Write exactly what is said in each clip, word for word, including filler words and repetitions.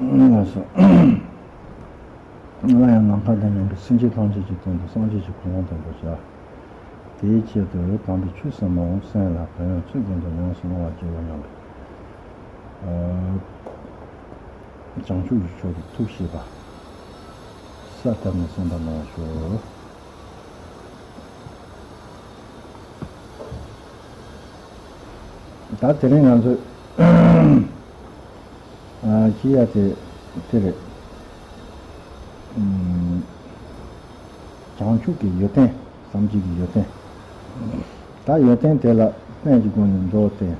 ལགས་སོ། སླར་ཡང་ནམ་མཁའ་དང་མཉམ་པའི་སེམས་ཅན་ཐམས་ཅད་ཀྱི་དོན་དུ་སངས་རྒྱས་ཀྱི་གོ་འཕང་དང་པོར་བྱ། དེའི་ཆེད་དུ་དམ་པའི་ཆོས་ཟབ་མོ་གསན་ལ་ཕན་ཡོན་ཚུལ་བཞིན་དུ་ཉམས་སུ་བླང་བར་བགྱིའོ་སྙམ་པའི། ཨ། བྱང་ཆུབ་ཀྱི་ཕྱོགས་ཀྱི་ཐུགས་བསྐྱེད་པ། ས་ཐམ་ནས་གསན་པ་གནང་བར་ཞུ། ད་དེ་རིང་ང་ཚོས་ཨ་ཤེས་ཡ་དེ་དེ་རེད། ཨམ། བྱང་ཆུབ་ཀྱི་ཡོན་ཏན། སངས་རྒྱས་ཀྱི་ཡོན་ཏན། ད་ཡོན་ཏན་དེ་ལ་དཔེ་གི་སྒོ་ནས་མདོར་བསྟན།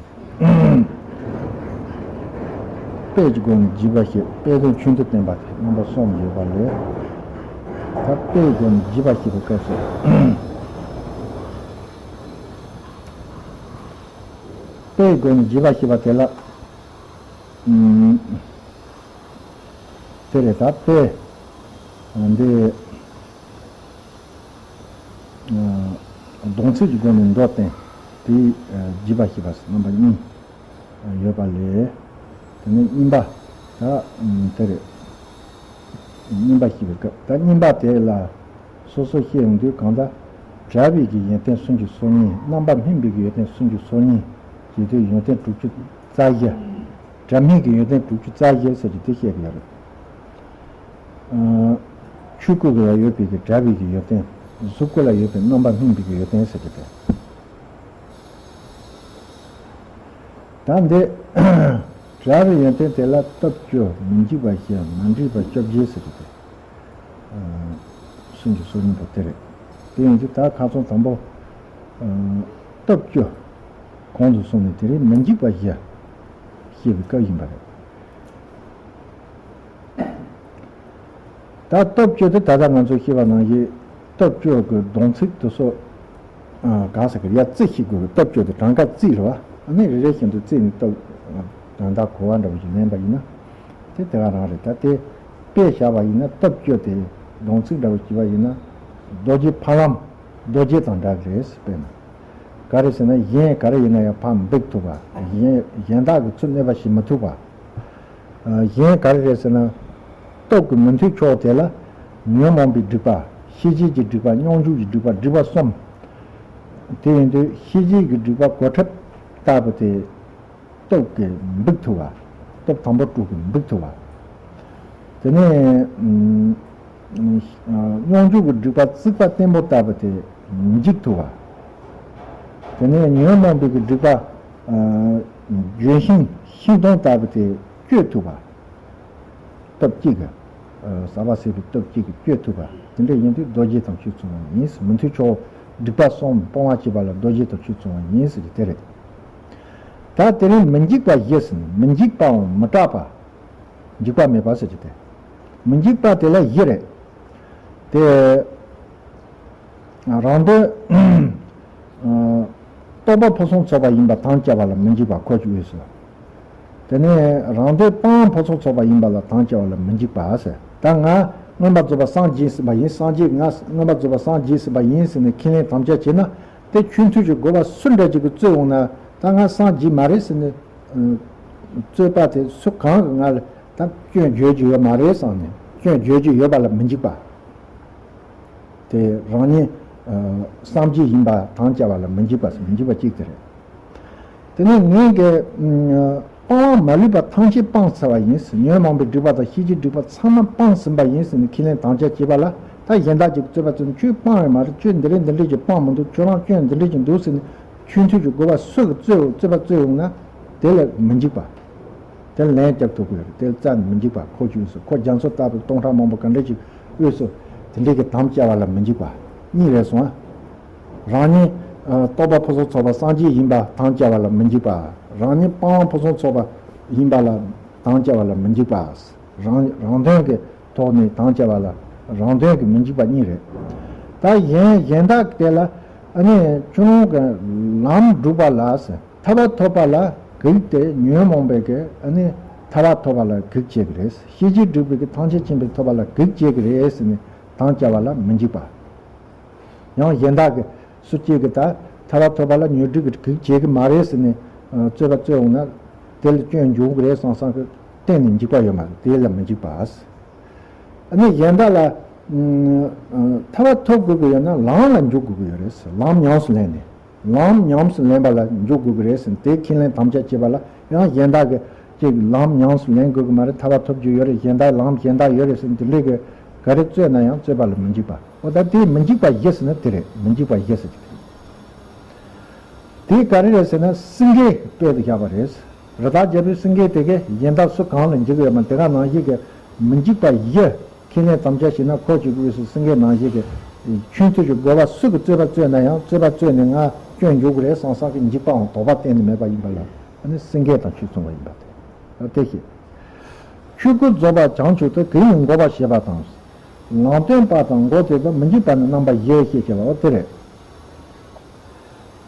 དཔེ་གི་སྒོ་ནས་རྒྱས་པ་བཤད། དཔེ་དོན་ཆུང་དུ་བསྟན་པ་དེ་རྣམ་པ་གསུམ་ཡོད་པ་ལས། ད་དཔེ་གི་སྒོ་ནས་རྒྱས་པ་བཤད་པའི་སྐབས་སུ། དཔེ་གི་སྒོ་ནས་རྒྱས་པ་བཤད་པ་དེ་ལ། ཨམ། དེ་རེད། ད་དཔེ་འདི་སྡོམ་ཚིག་གི་སྒོ་ནས་མདོར་བསྟན་དེ་རྒྱས་པ་བཤད་པ་རྣམ་པ་གཉིས་ཡོད་པ་ལས། དེ་ནས་གཉིས་པ་ད་དེ་རེད། གཉིས་པ་བཤད་པའི་སྐབས། ད་གཉིས་པ་དེ་ལ་སོ་སོ་བཤད་ཡོང་དུས། གང་ལྟར་སྒྲ་པའི་གི་ཡོན་ཏན་སུམ་ཅུ་སོ་གཉིས། རྣམ་པར་སྨིན་པའི་གི་ཡོན་ཏན་སུམ་ཅུ་སོ་གཉིས་ཞེས་དུས། ཡོན་ཏན་དྲུག་ཅུ་རྩ་བཞི། སྒྲ་སྨིན་གྱི་ཡོན་ཏན་དྲུག་ཅུ་རྩ་བཞི་ཟེར་གྱི་དེ་བཤད་ཀྱི་ཡོད་རེད། ཨ། ཆོས་སྐུ་ལ་ཡོད་པའི་གི་སྒྲ་པའི་གི་ཡོན་ཏན། གཟུགས་སྐུ་ལ་ཡོད་པའི་རྣམ་པར་སྨིན་པའི་གི་ཡོན་ཏན་ཟེར་གྱི་དེ། ད་འདི་སྒྲ་པའི་ཡོན་ཏན་དེ་ལ་སྟོབས་བཅུ། མི་འཇིགས་པ་བཞི། མ་འདྲེས་པ་བཅོ་བརྒྱད་ཟེར་གྱི་དེ། ཨ། སུམ་ཅུ་སོ་གཉིས་པོ་དེ་རེད། དེ་ཡིན་དུས་ད་ཁ་སང་དང་པོ། ཨ། སྟོབས་བཅུ་གོང་དུ་སོང་ནས་དེ་རིང་མི་འཇིགས་པ་བཞི་བཤད་པའི་སྐབས་ཡིན་པ་རེད། ད་སྟོབས་བཅུ་དེ་ད་ལྟ་ང་ཚོས་བཤད་པ་ནང་བཞིན་སྟོབས་བཅུ་གི་སྡོམ་ཚིག་དེ་ཚོ། ཨ། ག་ཟེར་གི། ཡ་རྩི་ཤེས་དགོས་གི། སྟོབས་བཅུ་དེ་གྲངས་ཀ་རྩིས་རེད་བ། ཨ་ནི་རེ་རེ་བཞིན་དུ་རྩིས་ནས་སྟོབས་དོན་དག་གོ་བ་འདྲ་བོ་ཞིག་ལེན་པ་ཡིན་ན། དེ་དེ་ག་རང་རེད། ད་དེ་དཔེ་བཞག་པ་ཡིན་ན། སྟོབས་བཅུ་དེ་སྡོམ་ཚིག་འདྲ་བོ་བྱས་པ་ཡིན་ན། རྡོ་རྗེ་ཕ་ལམ་རྡོ་རྗེ་དང་འདྲ་གི་རེད། དཔེར་ན། ག་རེ་ཟེར་ན། གཞན་ག་རེ་ཡིན་ན་ཡང་ཕར་འབིགས་ཐུབ་པ། གཞན་གཞན་དག་གིས་ཚུར་གནོད་པ་བྱེད་མི་ཐུབ་པ། ཨ། གཞན་ག་རེ་རེད་ཟེར་ན། སྟོབས་ཀྱི་མི་མཐུན་ཕྱོགས་དེ་ལ་ཉོན་མོངས་པའི་སྒྲིབ་པ། ཤེས་བྱེད་ཀྱི་སྒྲིབ་པ། སྙོམས་འཇུག་གི་སྒྲིབ་པ། སྒྲིབ་པ་གསུམ། དེ་ཡིན་དུས་ཤེས་བྱེད་ཀྱི་སྒྲིབ་པ་གོ་ཁྲབ་ལྟ་བུ་དེ་སྟོབས་ཀྱིས་འབིགས་ཐུབ་པ། སྟོབས་དང་པོ་དྲུག་གིས་འབིགས་ཐུབ་པ། དེ་ནས་ཨ་སྙོམས་འཇུག་གི་སྒྲིབ་པ་རྩིག་པ་བརྟན་པོ་ལྟ་བུ་དེ་འཇིག་ཐུབ་པ། དེ་ནས་ཉོན་མོངས་པའི་གི་སྒྲིབ་པ་ཨ་ལྗོན་ཤིང་ཤིང་སྡོང་ལྟ་བུ་དེ་གཅོད་ཐུབ་པ། སྟོབས་གཅིག་གིས། ཨ་ཟག་པ་ཟད་པའི་སྟོབས་གཅིག་གིས་གཅོད་ཐུབ་པ། དེ་འདྲ་ཡིན་དུས་རྡོ་རྗེ་དང་ཆོས་མཚུངས་པ་ཡིན། མི་མཐུན་ཕྱོགས་སྒྲིབ་པ་གསུམ་སྤོང་བར་བྱེད་པ་ལ་རྡོ་རྗེ་དང་ཆོས་མཚུངས་པ་ཡིན་ཟེར་གྱི་དེ་རེད། ད་དེ་རིང་མི་འཇིགས་པ་བཞི་ཟེར་ནས། མི་འཇིགས་པའམ་མི་སྐྲག་པ། འཇིགས་པ་མེད་པ་ཟེར་གྱི་དེ། མི་འཇིགས་པ་དེ་ལ་བཞི་རེད། དེ། རང་དོན། ཨ་རྟོགས་པ་ཕུན་སུམ་ཚོགས་པ་ཡིན་པ་དམ་བཅའ་བ་ལ་མི་འཇིགས་པ་ཁོ་ཆོས་དབུས་སུ། དེ་ནས་རང་དོན་སྤང་བླང་ཕུན་སུམ་ཚོགས་པ་ཡིན་པ་ལ་དམ་བཅའ་བ་ལ་མི་འཇིགས་པ་ཟེར། ད་ང་མངོན་པར་རྫོགས་པར་སངས་རྒྱས་ཟིན་པ་ཡིན། སངས་རྒྱས། ང་མངོན་པར་རྫོགས་པར་སངས་རྒྱས་ཟིན་པ་ཡིན་ཟེར་ནས་ཁས་ལེན་དམ་བཅའ་བྱས་ན། དེ་ཆོས་མཐུན་གྱི་དགོས་པ་སུ་འདྲ་ཅིག་གིས་རྩོད་འོང་ན། ད་ང་སངས་རྒྱས་མ་རེད་ཟེར་ནས། ཨ་རྩོད་པ་དེ་སུ་གང་གིས་ང་ལ་ད་སྐྱོན་བརྗོད་ཀྱི་ཡོད་མ་རེད་བསམ་ནས། སྐྱོན་བརྗོད་ཀྱི་ཡོད་པ་ལ་མི་འཇིགས་པ། དེ་རང་ཉིད་ཨ་སངས་རྒྱས་ཡིན་པ་དམ་བཅའ་བ་ལ་མི་འཇིགས་པ་ཟེར། མི་འཇིགས་པ་གཅིག་དེ་རེད། དེ་ནས་ངས་ཀྱི་ཨ་སྤང་བླང་མ་ལུས་པ་ཐམས་ཅད་སྤངས་ཚར་བ་ཡིན་ཟེར། ཉོན་མོངས་པའི་སྒྲིབ་པ་དང་ཤེས་བྱའི་སྒྲིབ་པ་ཚང་མ་སྤངས་ཟིན་པ་ཡིན་ཟེར་ནས་ཁས་ལེན་དམ་བཅའ་བྱས་པ་ལ། ད་གཞན་དག་ཅིག་རྩོད་པ་རྩོད་ནས། ཁྱོད་སྤངས་ཡོད་མ་རེད། ཁྱོད་འདི་རེད་འདི་འདྲས་ཀྱིས་སྤངས་མི་འདུག་ཁྱོད་རང་སྐྱོན་འདི་འདྲས་ཀྱི་འདུག་ཟེར་ནས། ཆོས་མཐུན་གྱི་དགོས་པ་སུ་གིས་རྩོད་རྩོད་པ་རྩོད་འོང་ན། དེ་ལ་མི་འཇིགས་པ། དེ་ལ་ལན་རྒྱག་ཐུབ་ཀྱི་ཡོད་རེད། དེ་ལ་རྩ་ནས་མི་འཇིགས་པ་ཁོ་ཆོས་དབུས་སུ། ཁོ་རྒྱ་མཚོ་ལྟ་བུ་སྟོང་ཕྲག་མང་པོ་ག་འདྲ་ཅིག་དབུས་སུ་དེ་འདྲའི་གི་དམ་བཅའ་བ་ལ་མི་འཇིགས་པ་གཉིས་རེད་སོང་ཨ། རང་ཉིད་ཨ་རྟོགས་པ་ཕུན་སུམ་ཚོགས་པ་སངས་རྒྱས་ཡིན་པ་དམ་བཅའ་བ་ལ་མི་འཇིགས་པ། རང་ཉིད་སྤང་བླང་ཕུན་སུམ་ཚོགས་པ་ཡིན་པ་ལ་དམ་བཅའ་བ་ལ་མི་འཇིགས་པ། རང་རང་དོན་གྱི་ཐོག་ནས་དམ་བཅའ་བ་ལ་རང་དོན་གྱི་མི་འཇིགས་པ་གཉིས་རེད། ད་གཞན་གཞན་དག་དེ་ལ་ཨ་ནི་ཁྱོད་རང་གི་ལམ་སྒྲུབ་པ་ལ་ཟེར། ཐར་པ་ཐོབ་པ་ལ་གེགས་ཏེ། ཉོན་མོངས་པའི་གི་ཨ་ནི་ཐར་པ་ཐོབ་པ་ལ་གེགས་བྱེད་ཀྱི་རེད། ཤེས་བྱའི་སྒྲིབ་པའི་གི་ཐམས་ཅད་མཁྱེན་པའི་ཐོབ་པ་ལ་གེགས་བྱེད་ཀྱི་རེད་ཟེར་ནས་དམ་བཅའ་བ་ལ་མི་འཇིགས་པ། ཡང་གཞན་དག་གི་སུ་གཅིག་གིས་ད་ཐར་པ་ཐོབ་པ་ལ་ཉོན་སྒྲིབ་ཀྱིས་གེགས་བྱེད་ཀྱི་མ་རེད་ཟེར་ནས་ཨ་རྩོད་པ་རྩོད་འོང་ན། དེ་ལ་སྐྱོན་འབྱུང་གི་རེད་བསམ་བསམ་གི། གཏན་ནས་འཇིགས་པ་ཡོད་མ་རེད། དེ་ལ་མི་འཇིགས་པ། ཨ་ནི་གཞན་དག་ལ་ཨ་ཐར་པ་ཐོབ་དགོས་ཀྱི་ཡོད་ན་ལམ་ལ་འཇུག་དགོས་ཀྱི་ཡོད་རེད། ལམ་ཉམས་སུ་ལེན་ནས། ལམ་ཉམས་སུ་ལེན་པ་ལ་འཇུག་དགོས་ཀྱི་རེད་ཟེར་ནས། དེ་ཁས་ལེན་དམ་བཅའ་བྱེད་པ་ལ་ཡང་གཞན་དག་གིས་ཅིག་ལམ་ཉམས་སུ་ལེན་དགོས་ཀྱི་མ་རེད། ཐར་པ་ཐོབ་རྒྱུ་ཡོད་རེད། གཞན་དག་ལམ་གཞན་དག་ཡོད་རེད་ཟེར་ནས་དེ་འདྲའི་གི་ག་རེ་རྩོད་ན་ཡང་རྩོད་པ་ལ་མི་འཇིགས་པ། འོ་ད་དེ་མི་འཇིགས་པ་བཞི་ཟེར་ན་དེ་རེད། མི་འཇིགས་པ་བཞི་ཟེར་གྱི་དེ། དེ་ག་རེ་རེད་ཟེར་ན་སེང་གེ་དཔེ་དུ་བཞག་པ་རེད། རི་དྭགས་རྒྱལ་པོའི་སེང་གེ་དེ་གས་གཞན་དག་སུ་གང་ལ་འཇིགས་ཡོད་མ། དེ་ག་ནང་བཞིན་གྱི་མི་འཇིགས་པ་བཞི་ཁས་ལེན་དམ་བཅའ་བྱས་ན། ཁོ་གཅིག་པུས་སུ་སེང་གེ་ནང་བཞིན་གྱི་ཁྱོད་ཚོས་ཀྱི་དགོས་པ་སུ་གི་རྩོད་པ་རྩོད་ན་ཡང་རྩོད་པ་རྩོད་ནས་ང་སྐྱོན་འཇུག་གི་རེད་བསམ་བསམ་གྱི་འཇིགས་པའང་དོགས་པ་གཏན་ནས་མེད་པ་ཡིན་པ་ལ། ཨ་ནི་སེང་གེ་དང་ཆོས་མཚུངས་པ་ཡིན་པ་དེ་དེ་ཤེས། ཆོས་སྐུ་རྫོགས་པ་བྱང་ཆུབ་ཏུ། གང་ནི་འགོག་པར་བྱེད་པ་དང་། ལམ་སྟོན་པ་དང་འགོག་བྱེད་པ། མི་འཇིགས་པ་ནི་རྣམ་པ་བཞི་ཞེས་བྱ་བ། འོ་དེ་རེད།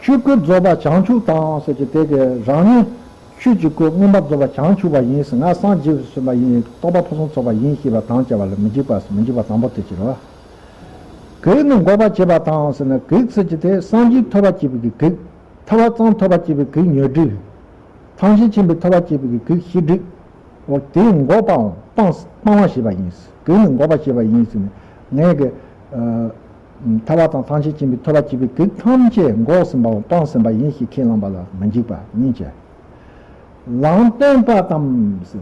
ཆོས་སྐུ་རྫོགས་པ་བྱང་ཆུབ་དང་ཟེར་གྱི་དེ་གས་རང་ཉིད་ཆོས་ཀྱི་སྐུ་མངོན་པར་རྫོགས་པ་བྱང་ཆུབ་པ་ཡིན་ཟེར། ང་སངས་རྒྱས་སུ་སོན་པ་ཡིན། རྟོགས་པ་ཕུན་སུམ་ཚོགས་པ་ཡིན་ཞེས་པ་དང་བཅས་པ་ལ་མི་འཇིགས་པ། མི་འཇིགས་པ་དང་པོ་དེ་ཕྱིར་རོ། གང་ནི་འགོག་པར་བྱེད་པ་དང་ཟེར་ན། གང་ཟེར་གྱི་དེ་སངས་རྒྱས་ཐོབ་པར་བྱེད་པའི་གི་གང་། ཐར་པ་ཙམ་ཐོབ་པར་བྱེད་པའི་གང་ཉོན་སྒྲིབ། ཐམས་ཅད་མཁྱེན་པའི་ཐོབ་པར་བྱེད་པའི་གི་གང་ཤེས་སྒྲིབ། འོ་དེ་འགོག་པའམ་སྤང་སྤང་བར་བྱེད་པ་ཡིན། གང་ནི་འགོག་པར་བྱེད་པ་ཡིན་ཟེར་ན། ངས་གི་ཨ་ཐར་པ་དང་ཐམས་ཅད་མཁྱེན་པའི་ཐོབ་པར་བྱེད་པའི་གང་ཐམས་ཅད་འགོག་ཟིན་པའམ་སྤངས་ཟིན་པ་ཡིན་ཞེས་ཁས་བླངས་པ་ལ་མི་འཇིགས་པ་ཡིན་གྱི། ལམ་སྟོན་པ་དང་།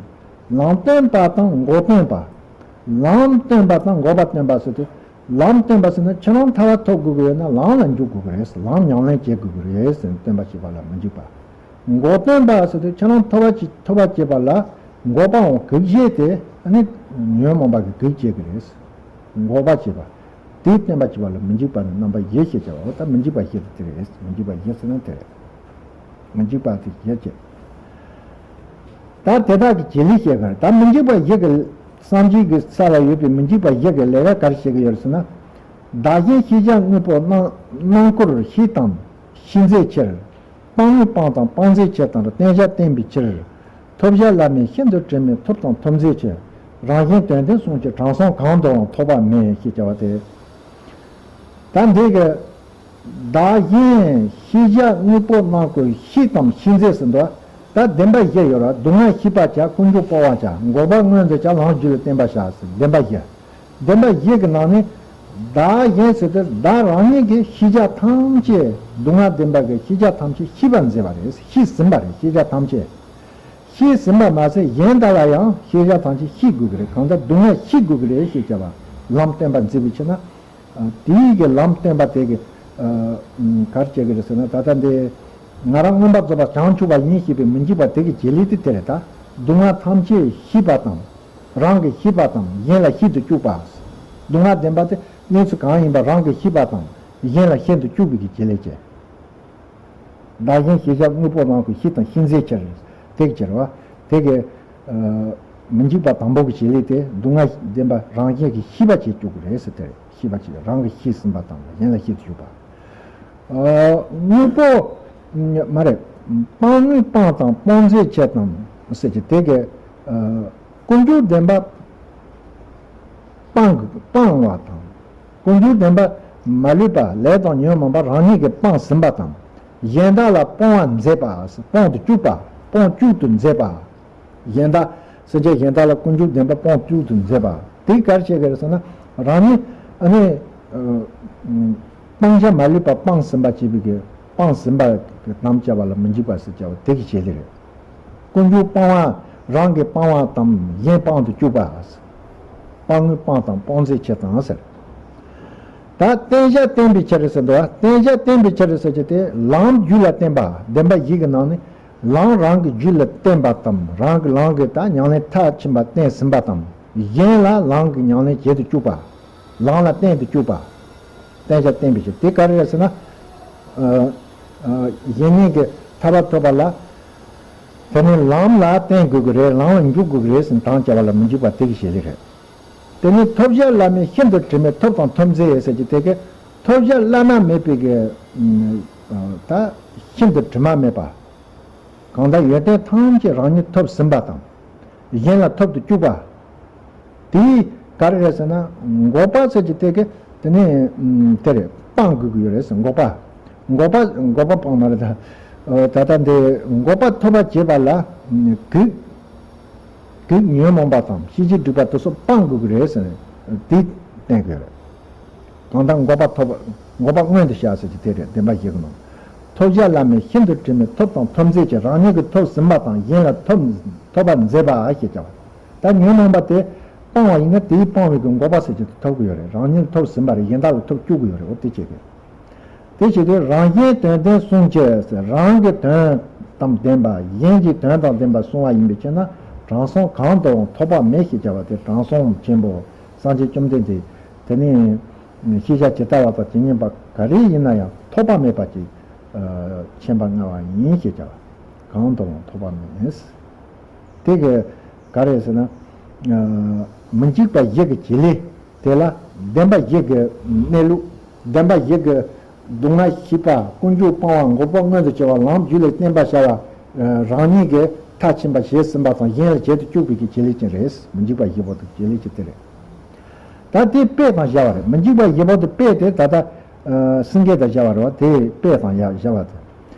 ལམ་སྟོན་པ་དང་འགོག་སྟོན་པ། ལམ་སྟོན་པ་དང་འགོག་པ་སྟོན་པ་ཟེར་ཏེ། ལམ་སྟོན་པ་ཟེར་ན་ཁྱེད་རང་ཐར་པ་ཐོབ་དགོས་ཀྱི་ཡོད་ན་ལམ་ལ་འཇུག་དགོས་ཀྱི་རེད། ལམ་ཉམས་ལེན་བྱེད་དགོས་ཀྱི་རེད་ཟེར་ནས་སྟོན་པ་བྱེད་པ་ལ་མི་འཇིགས་པ། འགོག་སྟོན་པ་ཟེར་ཏེ་ཁྱེད་རང་ཐོབ་པ་བྱེད་ཐོབ་པ་བྱེད་པ་ལ་འགོག་པའམ་གེགས་བྱེད་དེ། ཨ་ནི་ཉོན་མོངས་པ་གི་གེགས་བྱེད་ཀྱི་རེད། འགོག་པ་བྱེད་པ། དེའི་བསྟན་པ་བྱེད་པ་ལ་མི་འཇིགས་པ་ནི་རྣམ་པ་བཞི་ཞེས་བྱ་བ། འོ་ད་མི་འཇིགས་པ་བཞི་དེ་རེད། མི་འཇིགས་པ་བཞི་ཟེར་ན་དེ་རེད། མི་འཇིགས་པ་དེ་བཞི་བྱེད། ད་དེ་དག་གི་བྱེད་ལས་བཤད་ག་རེ། ད་མི་འཇིགས་པ་བཞི་གི་སངས་རྒྱས་ཀྱི་ས་ལ་ཡོད་པའི་མི་འཇིགས་པ་བཞི་གི་ལས་ཀ་ག་རེ་བྱེད་ཀྱི་ཡོད་རེད་ཟེར་ན། བདག་གཞན་ཤེས་བྱ་དངོས་པོ་སྣང་སྣང་སྐུར་ཤེས་དང་ཤེས་མཛད་ཕྱིར། སྤང་དངོས་སྤང་དང་སྤང་མཛད་ཕྱིར་དང་། བསྟེན་བྱ་བསྟེན་པའི་ཕྱིར། ཐོབ་བྱ་བླ་མེད་ཤིན་ཏུ་དྲི་མེད་ཐོབ་དང་ཐོབ་མཛད་ཕྱིར། རང་གཞན་དོན་ལྡན་གསུམ་གྱི་དྲང་སྲོང་གང་དུའང་ཐོགས་པ་མེད་ཞེས་བྱ་བ་སྟེ། ད་འདི་གི་བདག་གཞན་ཤེས་བྱ་དངོས་པོ་སྣང་སྐུར་ཤེས་དང་ཤེས་མཛད་ཟེར་འདུག་ད་བདེན་པ་བཞི་ཡོད་ར། སྡུག་བསྔལ་ཤེས་པར་བྱ། ཀུན་འབྱུང་སྤོང་བར་བྱ། འགོག་པ་མངོན་དུ་བྱ། ལམ་རྒྱུད་ལ་བརྟེན་པར་བྱ་ཟེར། བདེན་པ་བཞི། བདེན་པ་བཞི་གི་ནང་ནས་བདག་གཞན་ཟེར་དུས་བདག་རང་ཉིད་ཀྱི་ཤེས་བྱ་ཐམས་ཅད། སྡུག་བསྔལ་བདེན་པ་གི་ཤེས་བྱ་ཐམས་ཅད་ཤེས་པར་མཛད་པ་རེད། ཤེས་ཟིན་པ་རེད། ཤེས་བྱ་ཐམས་ཅད་ཤེས་ཟིན་པ་མ་ཟད་གཞན་དག་ལ་ཡང་ཤེས་བྱ་ཐམས་ཅད་ཤེས་དགོས་ཀྱི་རེད། གང་ལྟར་སྡུག་བསྔལ་ཤེས་དགོས་ཀྱི་རེད་ཞེས་བྱ་བ་ལམ་བསྟན་པ་མཛད་པའི་ཕྱིར་ན། ཨ་དེའི་གི་ལམ་སྟོན་པ་དེ་གི་ཨ་ག་རེ་བྱེད་ཀྱི་རེད་ཟེར་ན། ད་ལྟ་འདི་ང་རང་མངོན་པར་རྫོགས་པ་བྱང་ཆུབ་པ་ཡིན་ཞེས་པའི་མི་འཇིགས་པ་དེ་གི་བྱེད་ལས་དེ་དེ་རེད། ད་སྡུག་བསྔལ་ཐམས་ཅད་ཤེས་པ་དང་། རང་གིས་ཤེས་པ་དང་གཞན་ལ་ཤེས་སུ་བཅུག་པ། སྡུག་བསྔལ་བདེན་པ་དེ་གནས་ཚུལ་གང་ཡིན་པ་རང་གིས་ཤེས་པ་དང་གཞན་ལ་ཤེས་སུ་བཅུག་པའི་གི་བྱེད་ལས་བྱེད། བདག་གཞན་ཤེས་བྱ་དངོས་པོ་སྣང་སྐུར་ཤེས་དང་ཤེས་མཛད་ཕྱིར། དེ་གི་ཕྱིར་བ། དེ་གི་ཨ་མི་འཇིགས་པ་དང་པོ་གི་བྱེད་ལས་དེ་སྡུག་བསྔལ་བདེན་པ་རང་གཞན་གྱི་ཤེས་པ་བྱེད་བཅུག་གི་རེད་ཟེར་དེ་རེད། ཤེས་པ་བྱེད། རང་གིས་ཤེས་ཟིན་པ་དང་གཞན་ལ་ཤེས་སུ་བཅུག་པ། ཨ་དངོས་པོ་མ་རེད། སྤང་དངོས་སྤང་དང་སྤང་མཛད་ཕྱིར་དང་ཟེར་གྱི་དེ་གི་ཨ་ཀུན་འབྱུང་བདེན་པ་སྤང་སྤང་བ་དང་། ཀུན་འབྱུང་བདེན་པ་མ་ལུས་པ་ལས་དང་ཉོན་མོངས་པ་རང་ཉིད་ཀྱིས་སྤངས་ཟིན་པ་དང་། གཞན་དག་ལ་སྤོང་བར་མཛད་པ། སྤོང་དུ་བཅུག་པ། སྤོང་བཅུག་ཏུ་མཛད་པ། གཞན་དག་སེམས་ཅན་གཞན་དག་ལ་ཀུན་འབྱུང་བདེན་པ་སྤོང་བཅུག་ཏུ་མཛད་པ། དེ་ག་རེ་བྱེད་ཀྱི་རེད་ཟེར་ན། རང་ཉིད་ཨ་ནི་ཨ་སྤང་བྱ་མ་ལུས་པ་སྤངས་ཟིན་པ་བྱེད་པའི་གི་སྤངས་ཟིན་པ་གི་དམ་བཅའ་བ་ལ་མི་འཇིགས་པ་ཟེར་བྱ་བ་དེ་གི་བྱེད་ལས་རེད། ཀུན་འབྱུང་སྤང་བ་རང་གིས་སྤང་བ་དང་གཞན་སྤང་དུ་བཅུག་པ། སྤང་དངོས་སྤང་དང་སྤང་མཛད་ཕྱིར་དང་ཟེར། ད་བསྟེན་བྱ་བསྟེན་པའི་ཕྱིར་ཟེར་འདུག་བ། བསྟེན་བྱ་བསྟེན་པའི་ཕྱིར་ཟེར་གྱི་དེ་ལམ་རྒྱུད་ལ་བསྟེན་པ། བདེན་པ་བཞི་གི་ནང་ནས་ལམ་རང་གི་རྒྱུད་ལ་བསྟེན་པ་དང་། རང་གི་ལམ་གྱི་ད་ཉམས་ལེན་མཐར་ཕྱིན་པ་བསྟེན་ཟིན་པ་དང་། གཞན་ལ་ལམ་གྱི་ཉམས་ལེན་བྱེད་དུ་བཅུག་པ། ལམ་ལ་བསྟེན་དུ་བཅུག་པ། བསྟེན་བྱ་བསྟེན་པའི་ཕྱིར་དེ་ག་རེ་རེད་ཟེར་ན། ཨ་ཨ་གཞན་ཉིད་ཀྱི་ཐར་པ་ཐོབ་པ་ལ། དེ་ནི་ལམ་ལ་བསྟེན་དགོས་ཀྱི་རེད། ལམ་ལ་འཇུག་དགོས་ཀྱི་རེད་ཟེར་ནས་དམ་བཅའ་བ་ལ་མི་འཇིགས་པ་དེ་གི་བྱེད་ལས་རེད། དེ་ནི་ཐོབ་བྱ་བླ་མེད་ཤིན་ཏུ་དྲི་མེད་ཐོབ་དང་ཐོབ་མཛད་ཟེར་གྱི་དེ་གའི་ཐོབ་བྱ་བླ་ན་མེད་པའི་གི་ཨ་ད་ཤིན་ཏུ་དྲི་མ་མེད་པ། གང་ལྟར་ཡོན་ཏན་ཐམས་ཅད་རང་ཉིད་ཐོབ་ཟིན་པ་དང་། གཞན་ལ་ཐོབ་ཏུ་བཅུག་པ། དེ་ག་རེ་རེད་ཟེར་ན། འགོག་པ་ཟེར་གྱི་དེ་གའི་དེ་ནི་ཨ་དེ་རེད། སྤང་དགོས་ཀྱི་ཡོད་རེད་ཟེར། འགོག་པ། འགོག་པ་འགོག་པ་སྤང་མ་རེད་ད། ད་ལྟ་འདི་འགོག་པ་ཐོབ་པར་བྱེད་པ་ལ་གེགས། དེ་ཉོན་མོངས་པ་དང་ཤེས་བྱའི་སྒྲིབ་པ་དེ་ཚོ་སྤང་དགོས་ཀྱི་རེད་ཟེར་ནས་དེ་བསྟན་དགོས་རེད། གང་ལྟར་འགོག་པ་ཐོབ་པ། འགོག་པ་མངོན་དུ་བྱ་ཟེར་གྱི་དེ་རེད། བདེན་པ་བཞི་གི་ནང་། ཐོབ་བྱ་བླ་མེད་ཤིན་ཏུ་དྲི་མེད་ཐོབ་དང་ཐོབ་མཛད་ཀྱི་རང་ཉིད་ཀྱིས་ཐོབ་ཟིན་པ་དང་གཞན་ལ་ཐོབ་ཐོབ་པར་མཛད་པ་ཞེས་བྱ་བ། ད་ཉོན་མོངས་པ་དེ་སྤང་བ་ཡིན་ན་དེས་སྤང་བའི་གི་འགོག་པ་ཟེར་གྱི་དེ་ཐོབ་ཀྱི་ཡོད་རེད། རང་ཉིད་ཐོབ་ཟིན་པ་རེད། གཞན་དག་ལ་ཐོབ་བཅུག་གི་ཡོད་རེད། འོ་དེ་བྱེད་དགོས། དེ་བྱེད་དུས་རང་གཞན་དོན་ལྡན་གསུང་ཕྱིར་ཟེར། རང་གི་དོན་དང་ལྡན་པ་གཞན་གྱི་དོན་དང་ལྡན་པ་གསུང་བ་ཡིན་པའི་ཕྱིར་ན་དྲང་སྲོང་གང་དུའང་ཐོགས་པ་མེད་ཞེས་བྱ་བ་དེ་དྲང་སྲོང་ཆེན་པོ་སངས་རྒྱས་བཅོམ་ལྡན་འདས་དེ་ནི་ཤེས་བྱ་ཇི་ལྟ་བ་དང་ཇི་སྙེད་པ་ག་རེ་ཡིན་ན་ཡང་ཐོགས་པ་མེད་པ་ཅིག་མཁྱེན་པ་མངའ་བ་ཡིན་ཞེས་བྱ་བ། གང་དུའང་ཐོགས་པ་མེད། དེ་གི་ག་རེ་ཟེར་ན། མི་འཇིགས་པ་བཞི་གི་བྱེད་ལས། དེ་ལ་བདེན་པ་བཞི་གི་གནས་ལུགས། བདེན་པ་བཞི་གི་སྡུག་བསྔལ་ཞི་བ། ཀུན་འབྱུང་སྤང་བ། འགོག་པ་མངོན་དུ་བྱ་བ། ལམ་རྒྱུད་ལ་བརྟེན་པར་བྱ་བ། རང་ཉིད་ཀྱིས་མཐར་ཕྱིན་པ་བྱས་ཟིན་པ་དང་གཞན་ལ་བྱེད་དུ་བཅུག་པའི་གི་བྱེད་ལས་ཅན་རེད། མི་འཇིགས་པ་བཞི་པོ་དེ་བྱེད་ལས་ཅན་དེ་རེད། ད་དེ་དཔེ་དང་བཞག་པ་རེད། མི་འཇིགས་པ་བཞི་པོ་དེ་དཔེ་དེ་ད་ལྟ་སེང་གེ་དང་བཞག་པ་རེད་བ། དེ་དཔེ་དང་ཡང་བཞག་པ་དེ།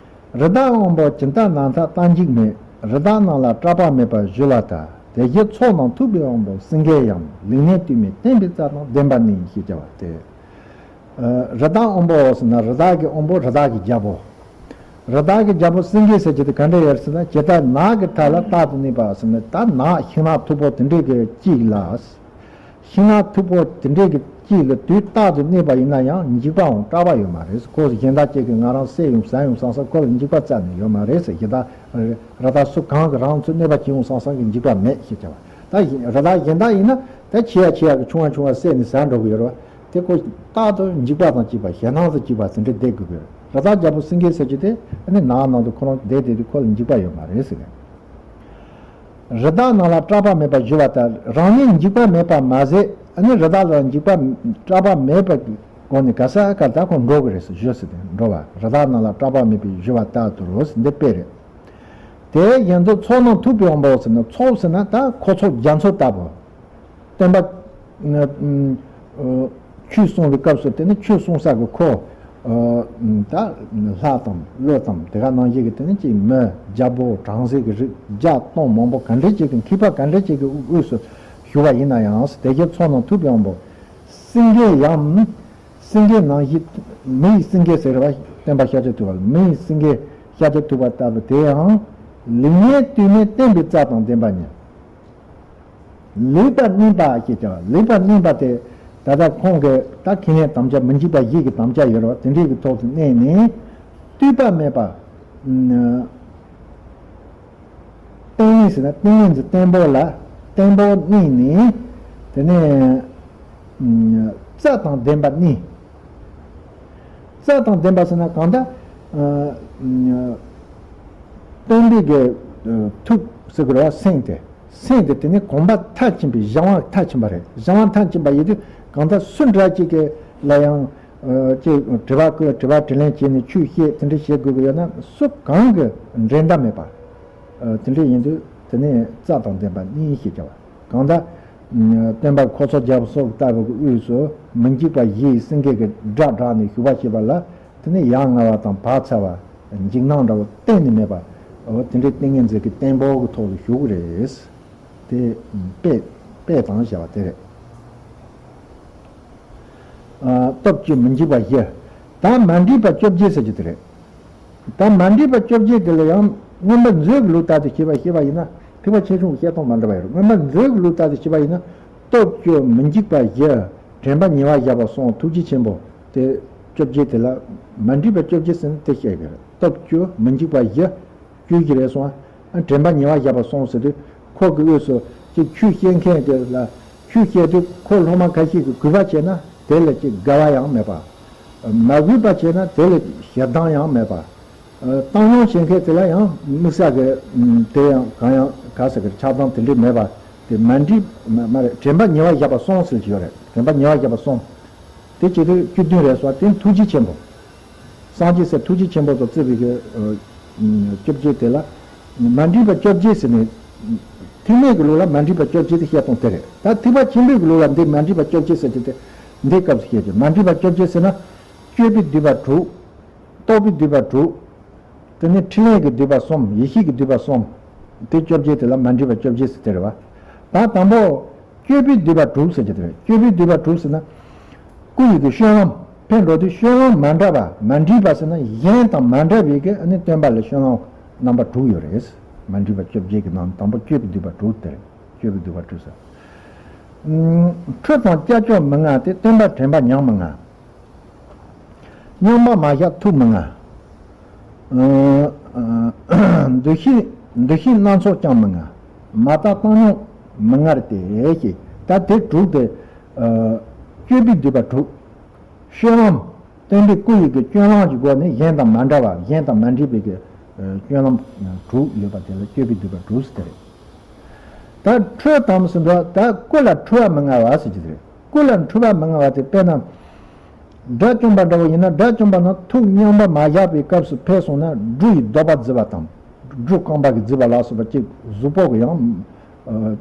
རི་དྭགས་དབང་པོ་ཇི་ལྟར་ནམ་མཐའ་རྟ་འཇིགས་མེད། རི་དྭགས་རྣམས་ལ་སྐྲག་པ་མེད་པར་གཞོལ་བ་ལྟར། དེ་བཞིན་ཚོགས་རྣམས་ཐུག་པའི་དབང་པོ་སེང་གེའམ། ལུས་གནད་དུས་མེད་བརྟན་པའི་རྩལ་དང་ལྡན་པ་ནི་ཞེས་བྱ་བ་སྟེ། རི་དྭགས་དབང་པོ་ཟེར་ན་རི་དྭགས་ཀྱི་དབང་པོ། རི་དྭགས་ཀྱི་རྒྱལ་པོ། རི་དྭགས་ཀྱི་རྒྱལ་པོ་སེང་གེ་ཟེར་གྱི་དེ་ག་འདྲ་ཡོད་ཟེར་ན། ཇི་ལྟར་ནགས་ཀྱི་མཐའ་ལ་རྟག་ཏུ་གནས་པ་ཟེར་ན། ད་ནགས་ཤིང་ནགས་མཐུག་པོ་དེ་འདྲའི་གི་གཅིག་ལ། ཤིང་ནགས་མཐུག་པོ་དེ་འདྲའི་གི་དཀྱིལ་ལ་དུས་རྟག་ཏུ་གནས་པ་ཡིན་ན་ཡང་འཇིགས་པའམ་སྐྲག་པ་ཡོད་མ་རེད། ཁོ་གཞན་དག་ཅིག་གིས་ང་རང་བསད་ཡོང་ཟ་ཡོང་བསམ་བསམ་ཁོ་ལ་འཇིགས་པ་རྩ་ནས་ཡོད་མ་རེད་ཟེར། གཞན་དག་རི་དྭགས་སུ་གང་གིས་རང་ཚོ་གནོད་པ་བྱེད་ཡོང་བསམ་བསམ་གྱི་འཇིགས་པ་མེད་ཞེས་བྱ་བ། ད་རི་དྭགས་གཞན་དག་ཡིན་ན་ད་ཆེ་ཡ་ཆེ་ཡ་གི་ཆུང་བ་ཆུང་བ་བསད་ནས་ཟ་འགྲོ་གི་ཡོད་རེད་བ། དེ་ཁོ་རྟག་ཏུ་འཇིགས་པ་དང་བཅས་པ་ཞེད་སྣང་དང་བཅས་པ་དེ་འདྲ་བསྡད་དགོས་ཀྱི་ཡོད་རེད། རི་དྭགས་རྒྱལ་པོ་སེང་གེ་ཟེར་གྱི་དེ་ཨ་ནི་ནགས་ནང་དུ་ཁོ་རང་བསྡད་བསྡད་དུས་ཁོ་ལ་འཇིགས་པ་ཡོད་མ་རེད་ཟེར་གི། རི་དྭགས་རྣམས་ལ་སྐྲག་པ་མེད་པར་གཞོལ་བ་ལྟར། རང་ཉིད་འཇིགས་པ་མེད་པ་མ་ཟད་ཨ་ནི་རི་དྭགས་ལ་འཇིགས་པ་སྐྲག་པ་མེད་པའི་སྒོ་ནས་ག་ས་ག་ལ་ད་ཁོ་འགྲོ་གི་རེད་ཟེར། གཞོལ་ཟེར་ཏེ་འགྲོ་བ། རི་དྭགས་རྣམས་ལ་སྐྲག་པ་མེད་པར་གཞོལ་བ་ལྟར་དུ་རོ་ཟེར་འདི་དཔེ་རེད། དེ་བཞིན་དུ་ཚོགས་རྣམས་ཐུག་པའི་དབང་པོ་ཟེར་ན། ཚོགས་ཟེར་ན་ད་འཁོར་ཚོགས་རྒྱ་མཚོ་ལྟ་བུ། སྟོན་པ། ཨ། ཆོས་གསུང་བའི་སྐབས་སུ་དེ་ནི་ཆོས་གསུང་ས་གི་འཁོར། ཨ། ད་ལྷ་དང་ཀླུ་དང་དེ་ག་ནང་བཞིན་གྱི་དེ་ནི་ཅིག་མི་རྒྱལ་པོ་བྲམ་ཟེ་གི་རིགས་བརྒྱ་སྟོང་མང་པོ་ག་འདྲ་ཅིག་གི་མཁས་པ་ག་འདྲ་ཅིག་གི་དབུས་སུ་བཞུགས་པ་ཡིན་ན་ཡང་། དེ་བཞིན་ཚོགས་རྣམས་ཐུག་པའི་དབང་པོ། སེང་གེ་ཡང་། སེང་གེ་ནང་བཞིན། མི་ཡི་སེང་གེ་ཟེར་བ། སྟོན་པ་ཤཱཀྱ་ཐུབ་པ་ལ་མི་ཡི་སེང་གེ་ཤཱཀྱ་ཐུབ་པ་ལྟ་བུ་དེའང་ལུས་གནད་དུས་མེད་བརྟན་པའི་རྩལ་དང་ལྡན་པ་ཉིད། ལུས་པ་གནས་པ་ཞེས་བྱ་བ། ལུས་པ་གནས་པ་དེ་ད་ལྟ་ཁོང་གི་ད་ཁས་ལེན་དམ་བཅའ་མི་འཇིགས་པ་བཞི་གི་དམ་བཅའ་ཡོད་རེད་བ། དེ་འདྲའི་གི་ཐོག་ཏུ་གནས་ནས་ལྟོས་པ་མེད་པ། ཨ། ཏིང་ངེ་འཛིན་ཟེར་ན་ཏིང་ངེ་འཛིན་བརྟན་པོ་ལ་བརྟན་པོ་གནས་ནས་དེ་ནས་ཨ་རྩལ་དང་ལྡན་པ་གནས། རྩལ་དང་ལྡན་པ་ཟེར་ན་གང་ལྟར་ཨ་སྟོན་པའི་གི་ཨ་ཐུགས་ཟེར་དགོས་རེད་བ། སེམས་དེ། སེམས་དེ་དེ་ནི་གོམས་པ་མཐར་ཕྱིན་པའི་སྦྱང་བ་མཐར་ཕྱིན་པ་རེད། སྦྱང་བ་མཐར་ཕྱིན་པ་ཡིན་དུས་གང་ལྟར་སུ་འདྲ་ཅིག་གི་ལ་ཡང་ཨ་ཅིག་དྲི་བ་བཀོད། དྲི་བ་དྲིས་ལན་བྱས་ནས་ཆོས་བཤད། དེ་འདྲ་བྱེད་དགོས་ཀྱི་ཡོད་ན་སུ་གང་གི་འགྲན་ཟླ་མེད་པ། ཨ་དེ་འདྲ་ཡིན་དུས་དེ་ནི་རྩལ་དང་ལྡན་པ་གནས་ཞེས་བྱ་བ། གང་ལྟར་སྟོན་པ་འཁོར་ཚོགས་རྒྱ་མཚོ་ལྟ་བུ་གི་དབུས་སུ་མི་འཇིགས་པ་བཞི་ཡི་སེང་གེ་གི་སྒྲ་བསྒྲགས་ནས་བཞུགས་པ་ཞེས་པ་ལ། དེ་ནི་ཡ་ང་བ་དང་བག་ཚ་བ། འཇིགས་སྣང་འདྲ་བོ་གཏན་ནས་མེད་པ། འོ་དེ་འདྲའི་ཏིང་ངེ་འཛིན་གྱི་བརྟན་པོ་གི་ཐོག་ཏུ་བཞུགས་ཀྱི་རེད། དེ་དཔེ་དཔེ་དང་བྱ་བ་དེ་རེད། ཨ། སྟོབས་བཅུ་མི་འཇིགས་པ་བཞི། ད་མ་འདྲིས་པ་བཅོ་བརྒྱད་ཟེར་རྒྱུ་དེ་རེད། ད་མ་འདྲིས་པ་བཅོ་བརྒྱད་དེ་ལ་ཡང་མངོན་པ་མཛོད་ཀྱི་ལུགས་ལྟར་དུ་བྱས་པ་བྱས་པ་ཡིན་ན་ཐེག་པ་ཆེ་ཆུང་གི་བཤད་སྟངས་མ་འདྲ་བ་ཡོད་རེད། མངོན་པ་མཛོད་ཀྱི་ལུགས་ལྟར་དུ་བྱས་པ་ཡིན་ན་སྟོབས་བཅུ་མི་འཇིགས་པ་བཞི། དྲན་པ་ཉེ་བར་བཞག་པ་གསུམ། ཐུགས་རྗེ་ཆེན་པོ། དེ་བཅོ་བརྒྱད་དེ་ལ་མ་འདྲིས་པ་བཅོ་བརྒྱད་ཟེར་ན་དེ་བཤད་ཀྱི་རེད། སྟོབས་བཅུ་མི་འཇིགས་པ་བཞི། བཅུ་བཞི་རེད་སོང་ཨ། དྲན་པ་ཉེ་བར་བཞག་པ་གསུམ་ཟེར་དུས་ཁོ་གི་དབུས་སུ་ཅིག་ཆོས་བཤད་མཁན་དེ་ལ་ཆོས་བཤད་དུས་ཁོ་སློབ་མ་ཁ་ཤས་ཀྱིས་གུས་པ་བྱས་ན་དེ་ལ་ཅིག་དགའ་བ་ཡང་མེད་པ། མ་གུས་པ་བྱས་ན་དེ་ལ་ཞེ་སྡང་ཡང་མེད་པ། བཏང་སྙོམས་བྱེད་མཁན་དེ་ལ་ཡང་དམིགས་བསལ་གྱི་དེ་ཡང་གང་ཡང་ག་ཟེར་གི་ཆགས་སྡང་དེ་འདྲ་མེད་པ། དེ་མ་འདྲིས་མ་མ་རེད། དྲན་པ་ཉེ་བར་བཞག་པ་གསུམ་ཟེར་གྱི་ཡོད་རེད། དྲན་པ་ཉེ་བར་བཞག་པ་གསུམ། དེ་བྱེད་དུས་བཅུ་བདུན་རེད་སོང་། དེ་ཐུགས་རྗེ་ཆེན་པོ། སངས་རྒྱས་སའི་ཐུགས་རྗེ་ཆེན་པོ་དང་བརྩེ་བའི་གི་ཨ་བཅོ་བརྒྱད་དེ་ལ་མ་འདྲིས་པ་བཅོ་བརྒྱད་ཟེར་ནས། ཐེག་དམན་གྱི་ལུགས་ལ་མ་འདྲིས་པ་བཅོ་བརྒྱད་དེ་བཤད་སྟངས་དེ་རེད། ད་ཐེག་པ་ཆེན་པོའི་གི་ལུགས་ལ་འདི་མ་འདྲིས་པ་བཅོ་བརྒྱད་ཟེར་གྱི་དེ་འདི་སྐབས་སུ་བཤད་ཀྱི། མ་འདྲིས་པ་བཅོ་བརྒྱད་ཟེར་ན། སྤྱོད་པའི་བསྡུས་པ་དྲུག། རྟོག་པའི་བསྡུས་པ་དྲུག། དེ་ནས་ཕྲིན་ལས་ཀྱི་བསྡུས་པ་གསུམ། ཡེ་ཤེས་ཀྱི་བསྡུས་པ་གསུམ། དེ་བཅོ་བརྒྱད་དེ་ལ་མ་འདྲིས་པ་བཅོ་བརྒྱད་ཟེར་དེ་རེད་བ། ད་དང་པོ་སྤྱོད་པས་བསྡུས་པ་དྲུག་ཟེར་གྱི་རེད། སྤྱོད་པས་བསྡུས་པ་དྲུག་ཟེར་ན། སྐུ་ཡི་གི་སྤྱོད་ལམ་ཕན་འགྲོ་དུས་སྤྱོད་ལམ་མ་འདྲ་བ་མ་འདྲེས་པ་ཟེར་ན་གཞན་དང་མ་འདྲ་བའི་གི་ཨ་ནི་སྟོན་པ་ལ་སྤྱོད་ལམ་རྣམ་པ་དྲུག་ཡོད་རེད། མ་འདྲེས་པ་བཅོ་བརྒྱད་ཀྱི་ནང་དང་པོ་སྤྱོད་པས་བསྡུས་པ་དྲུག་དེ་རེད། སྤྱོད་པས་བསྡུས་པ་དྲུག་ཟེར། ཁྲོ་དང་སྐྱབས་བཅོལ་མི་མངའ་སྟེ། སྟོན་པ་དྲན་པ་ཉམས་མི་མངའ། མཉམ་པ་མ་བཞག་ཐུགས་མི་མངའ། འདུ་ཤེས་འདུ་ཤེས་སྣ་ཚོགས་ཀྱང་མི་མངའ། མ་དག་བཏང་སྙོམས་མི་མངའ་སྟེ་ཞེས། ད་དེ་དྲུག་དེ་སྤྱོད་པས་བསྡུས་པ་དྲུག་སྤྱོད་ལམ། སྟོན་པའི་སྐུ་ཡི་གི་སྤྱོད་ལམ་གྱི་སྒོ་ནས་གཞན་དང་མ་འདྲ་བ་གཞན་དང་མ་འདྲེས་པའི་གི་སྤྱོད་ལམ་དྲུག་ཡོད་པ་དེ་ལ་སྤྱོད་པས་བསྡུས་པ་དྲུག་ཟེར་དེ་རེད། ད་ཁྲོ་དང་ཟེར་འདུག་ད་སྐུ་ལ་ཁྲོ་བ་མི་མངའ་བ་ཟེར་གྱི་རེད། སྐུ་ལ་ཁྲོ་བ་མི་མངའ་བ་དེ་དཔེར་ན། དགྲ་བཅོམ་པ་འདྲ་བོ་ཡིན་ན། དགྲ་བཅོམ་པ་ན་ཐུགས་མཉམ་པ་མ་བཞག་པའི་སྐབས་སུ་ཕེབས་སོང་ན་སྦྲུལ་ཡི་ལྡོག་པ་བརྫིས་པ་དང་། སྦྲུལ་རྐང་པ་གིས་བརྫིས་པ་ལ་སོགས་པ་གཅིག་གཟུགས་པོ་གི་ཡང་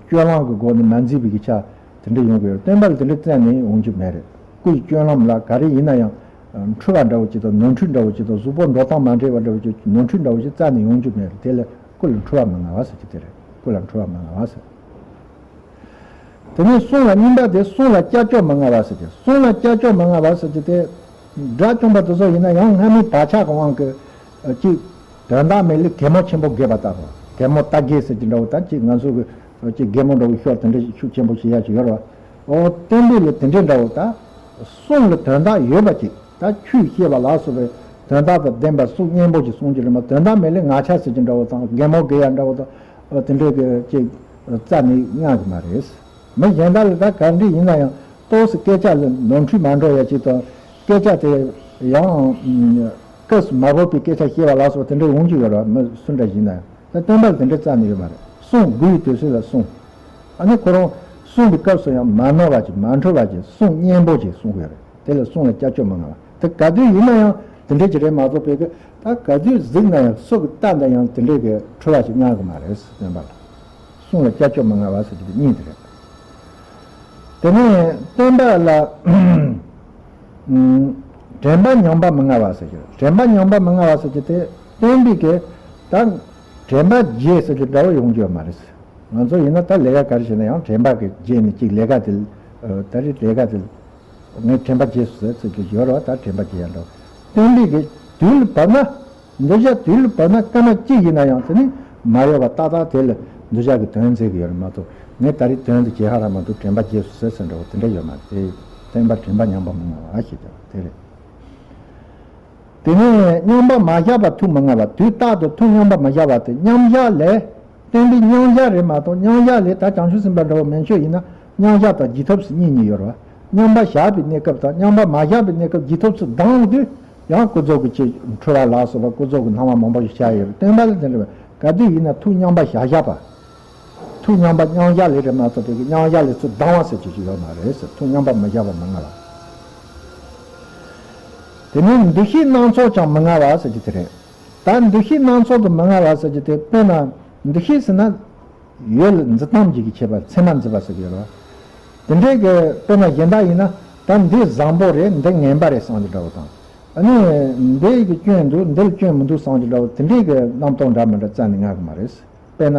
སྤྱོད་ལམ་གྱི་སྒོ་ནས་མ་མཛེས་པའི་གི་ཆ་དེ་འདྲ་ཡོང་གི་ཡོད། སྟོན་པ་ལ་དེ་འདྲ་རྩ་ནས་འོང་རྒྱུ་མེད་རེད། སྐུ་ཡི་སྤྱོད་ལམ་ལ་ག་རེ་ཡིན་ན་ཡང་ཁྲོ་བ་འདྲ་བོ་ཅིག་དང་ནོར་འཁྲུལ་འདྲ་བོ་ཅིག་དང་གཟུགས་པོ་འགྲོ་སྟངས་མ་འདྲེས་པ་འདྲ་བོ་ཅིག་ནོར་འཁྲུལ་འདྲ་བོ་ཅིག་རྩ་ནས་ཡོང་རྒྱུ་མེད་རེད། དེ་ལ་སྐུ་ལ་ཁྲོ་བ་མི་མངའ་བ་ཟེར་གྱི་དེ་རེད། སྐུ་ལ་ཁྲོ་བ་མི་མངའ་བ་ཟེར། དེ་ནས་གསུང་ལ་གཉིས་པ་དེ་གསུང་ལ་སྐྱབས་བཅོལ་མི་མངའ་བ་ཟེར་གྱི། གསུང་ལ་སྐྱབས་བཅོལ་མི་མངའ་བ་ཟེར་གྱི་དེ། དགྲ་བཅོམ་པ་དེ་ཚོ་ཡིན་ན་ཡང་སྔ་མའི་བག་ཆགས་ཀྱི་དབང་གིས་ཅིག་དོན་དག་མེད་ལ་གད་མོ་ཆེན་པོ་བགད་པ་ལྟ་བུ། གད་མོ་རྟ་གད་ཟེར་གྱི་འདྲ་བོ་དང་ཅིག་ང་ཚོ་གི་ཅིག་གད་མོ་འདྲ་བོ་ཤོར་དེ་འདྲ་ཤུགས་ཆེན་པོ་བྱེད་ཡ་ཅིག་ཡོད་རེད་བ། འོ་སྟོན་པས་ལ་དེ་འདྲའི་འདྲ་བོ་ད་གསུང་ལ་དོན་དག་ཡོད་པ་ཅིག་ད་ཆོས་བཤད་པ་ལ་སོགས་པའི་དོན་དག་དང་ལྡན་པ་གསུང་སྙན་པོ་ཅིག་གསུང་རྒྱུ་རེད་མ། དོན་དག་མེད་ལ་ངག་འཁྱལ་ཟེར་གྱི་འདྲ་བོ་དང་གད་མོ་བགད་ཡ་འདྲ་བོ་དང་། ཨ་དེ་འདྲའི་གི་ཅིག་རྩ་ནས་མངའ་གི་མ་རེད། མི་གཞན་དག་ལ་ད་ག་འདྲ་ཡིན་ན་ཡང་ཏོག་ཙམ་སྐད་ཆ་ལ་ནོར་འཁྲུལ་མ་འགྲོ་ཡ་ཅིག་དང་། སྐད་ཆ་དེ་ཡང་སྐབས་སུ་མ་བབས་པའི་སྐད་ཆ་བཤད་པ་ལ་སོགས་དེ་འདྲ་ཡོང་རྒྱུ་ཡོད་རེད་བ། མི་སུ་འདྲ་ཡིན་ན་ཡང་། ད་སྟོན་པ་ལ་དེ་འདྲ་རྩ་ནས་ཡོད་མ་རེད། གསུང་དགོས་ཡི་དུས་ཚོད་ལ་གསུང་། ཨ་ནི་ཁོ་རང་གསུང་གི་སྐབས་སུ་ཡང་མ་ནོར་བ་ཅིག་མ་འཁྲུལ་བ་ཅིག་གསུང་སྙན་པོ་ཅིག་གསུང་དགོས་རེད། དེ་ལ་གསུང་ལ་སྐྱབས་བཅོལ་མི་མངའ་བ། དེ་ག་དུས་ཡིན་ན་ཡང་དེ་འདྲ་ཅིག་རེད་མ་གཏོགས་པའི་གི་ད་ག་དུས་གཟིགས་ན་ཡང་སོ་གི་ལྟ་ན་ཡང་དེ་འདྲའི་གི་འཁྲུལ་བ་ཞིག་མངའ་གི་མ་རེད། སྟོན་པ་ལ་གསུང་ལ་སྐྱབས་བཅོལ་མི་མངའ་བ་ཟེར་གྱི་དེ་གཉིས་དེ་རེད། དེ་ནས་སྟོན་པ་ལ་དྲན་པ་ཉམས་པ་མི་མངའ་བ་ཟེར་གྱི་རེད། དྲན་པ་ཉམས་པ་མི་མངའ་བ་ཟེར་གྱི་དེ་སྟོན་པའི་གི་ད་དྲན་པ་བརྗེད་ཟེར་གྱི་འདྲ་བོ་ཡོང་རྒྱུ་ཡོད་མ་རེད། ང་ཚོ་ཡིན་ན་ད་ལས་ཀ་ག་རེ་བྱས་ན་ཡང་དྲན་པ་གི་བརྗེད་ནས་ཅིག་ལས་ཀ་དེ་ད་རེས་ལས་ཀ་དེ་ངས་དྲན་པ་བརྗེད་སོང་ཟེར་ཚུལ་གྱི་ཡོད་རེད་བ། ད་དྲན་པ་བརྗེད་ཡ་འདྲ་བོ། སྟོན་པའི་གི་དུས་ལ་བབ་ན། འདུ་བྱེད་དུས་ལ་བབ་ན་སྐར་མ་གཅིག་ཡིན་ན་ཡང་དེ་ནི་མ་ཡོད་པ་ཏག་ཏག་དེ་ལ་འདུ་བྱེད་ཀྱི་དོན་མཛད་ཀྱི་ཡོད་རེད་མ་གཏོགས་ངས་ད་རེས་དོན་དེ་བྱེད་ཧ་ར་མ་འདུག་དྲན་པ་བརྗེད་སོང་ཟེར་ཟེར་འདྲ་བོ་དེ་འདྲ་ཡོད་མ་རེད། དེ་སྟོན་པ་དྲན་པ་ཉམས་པ་མི་མངའ་བ་ཞེས་བྱ་བ་དེ་རེད། དེ་ནས་མཉམ་པ་མ་བཞག་པ་ཐུགས་མི་མངའ་བ། དུས་རྟག་ཏུ་ཐུགས་མཉམ་པ་མི་བཞག་པ་དེ་མཉམ་བཞག་ལས། སྟོན་པའི་མཉམ་བཞག་རེད་མ་གཏོགས་མཉམ་བཞག་ལས་ད་བྱང་ཆུབ་སེམས་དཔའ་འདྲ་བོ་མན་ཆོད་ཡིན་ན་མཉམ་བཞག་དང་འཇིག་ཐབས་སུ་གཉིས་གཉིས་ཡོད་རེད་བ། མཉམ་པ་བཞག་པའི་གནས་སྐབས་དང་མཉམ་པ་མ་བཞག་པའི་གནས་སྐབས། འཇིག་ཐབས་སུ་ལྡང་དུས་ཡང་ཀུན་རྫོབ་ཀྱི་ཆེད་འཁྲུལ་བ་ལ་སོགས་པ་ཀུན་རྫོབ་ཀྱི་སྣང་བ་མང་པོ་ཞིག་ཤར་ཡོད་རེད། སྟོན་པ་ལ་དེ་འདྲ་བས་ག་དུས་ཡིན་ན་ཐུགས་མཉམ་པ་བཞག་བཞག་པ། ཐུགས་མཉམ་པ་མཉམ་བཞག་ལས་རེད་མ་གཏོགས་པའི་མཉམ་བཞག་ལས་ཚུར་ལྡང་བ་ཟེར་གྱི་ཞིག་ཡོད་མ་རེད་ཟེར། ཐུགས་མཉམ་པ་མི་བཞག་པ་མི་མངའ་བ། དེ་ནས་འདུ་ཤེས་སྣ་ཚོགས་ཀྱང་མི་མངའ་བ་ཟེར་གྱི་དེ་རེད། ད་འདུ་ཤེས་སྣ་ཚོགས་དུ་མི་མངའ་བ་ཟེར་གྱི་དེ་དཔེར་ན་འདུ་ཤེས་ཟེར་ན་ཡུལ་ལ་འཛིན་སྟངས་ཀྱི་ཁྱད་པར་མཚན་མ་འཛིན་པ་ཟེར་གྱི་ཡོད་རེད་བ། དེ་འདྲའི་གི་དཔེར་ན་གཞན་དག་ཡིན་ན་ད་འདི་བཟང་པོ་རེད་འདི་ངན་པ་རེད་བསམ་གྱི་འདྲ་བོ་དང་། ཨ་ནི་འདི་གི་སྐྱོན་འདུག་འདི་ལ་སྐྱོན་མི་འདུག་བསམ་གྱི་འདྲ་བོ་དེ་འདྲའི་གི་རྣམ་རྟོག་འདྲ་མི་འདྲ་རྩ་ནས་མངའ་གི་མ་རེད། དཔེར་ན།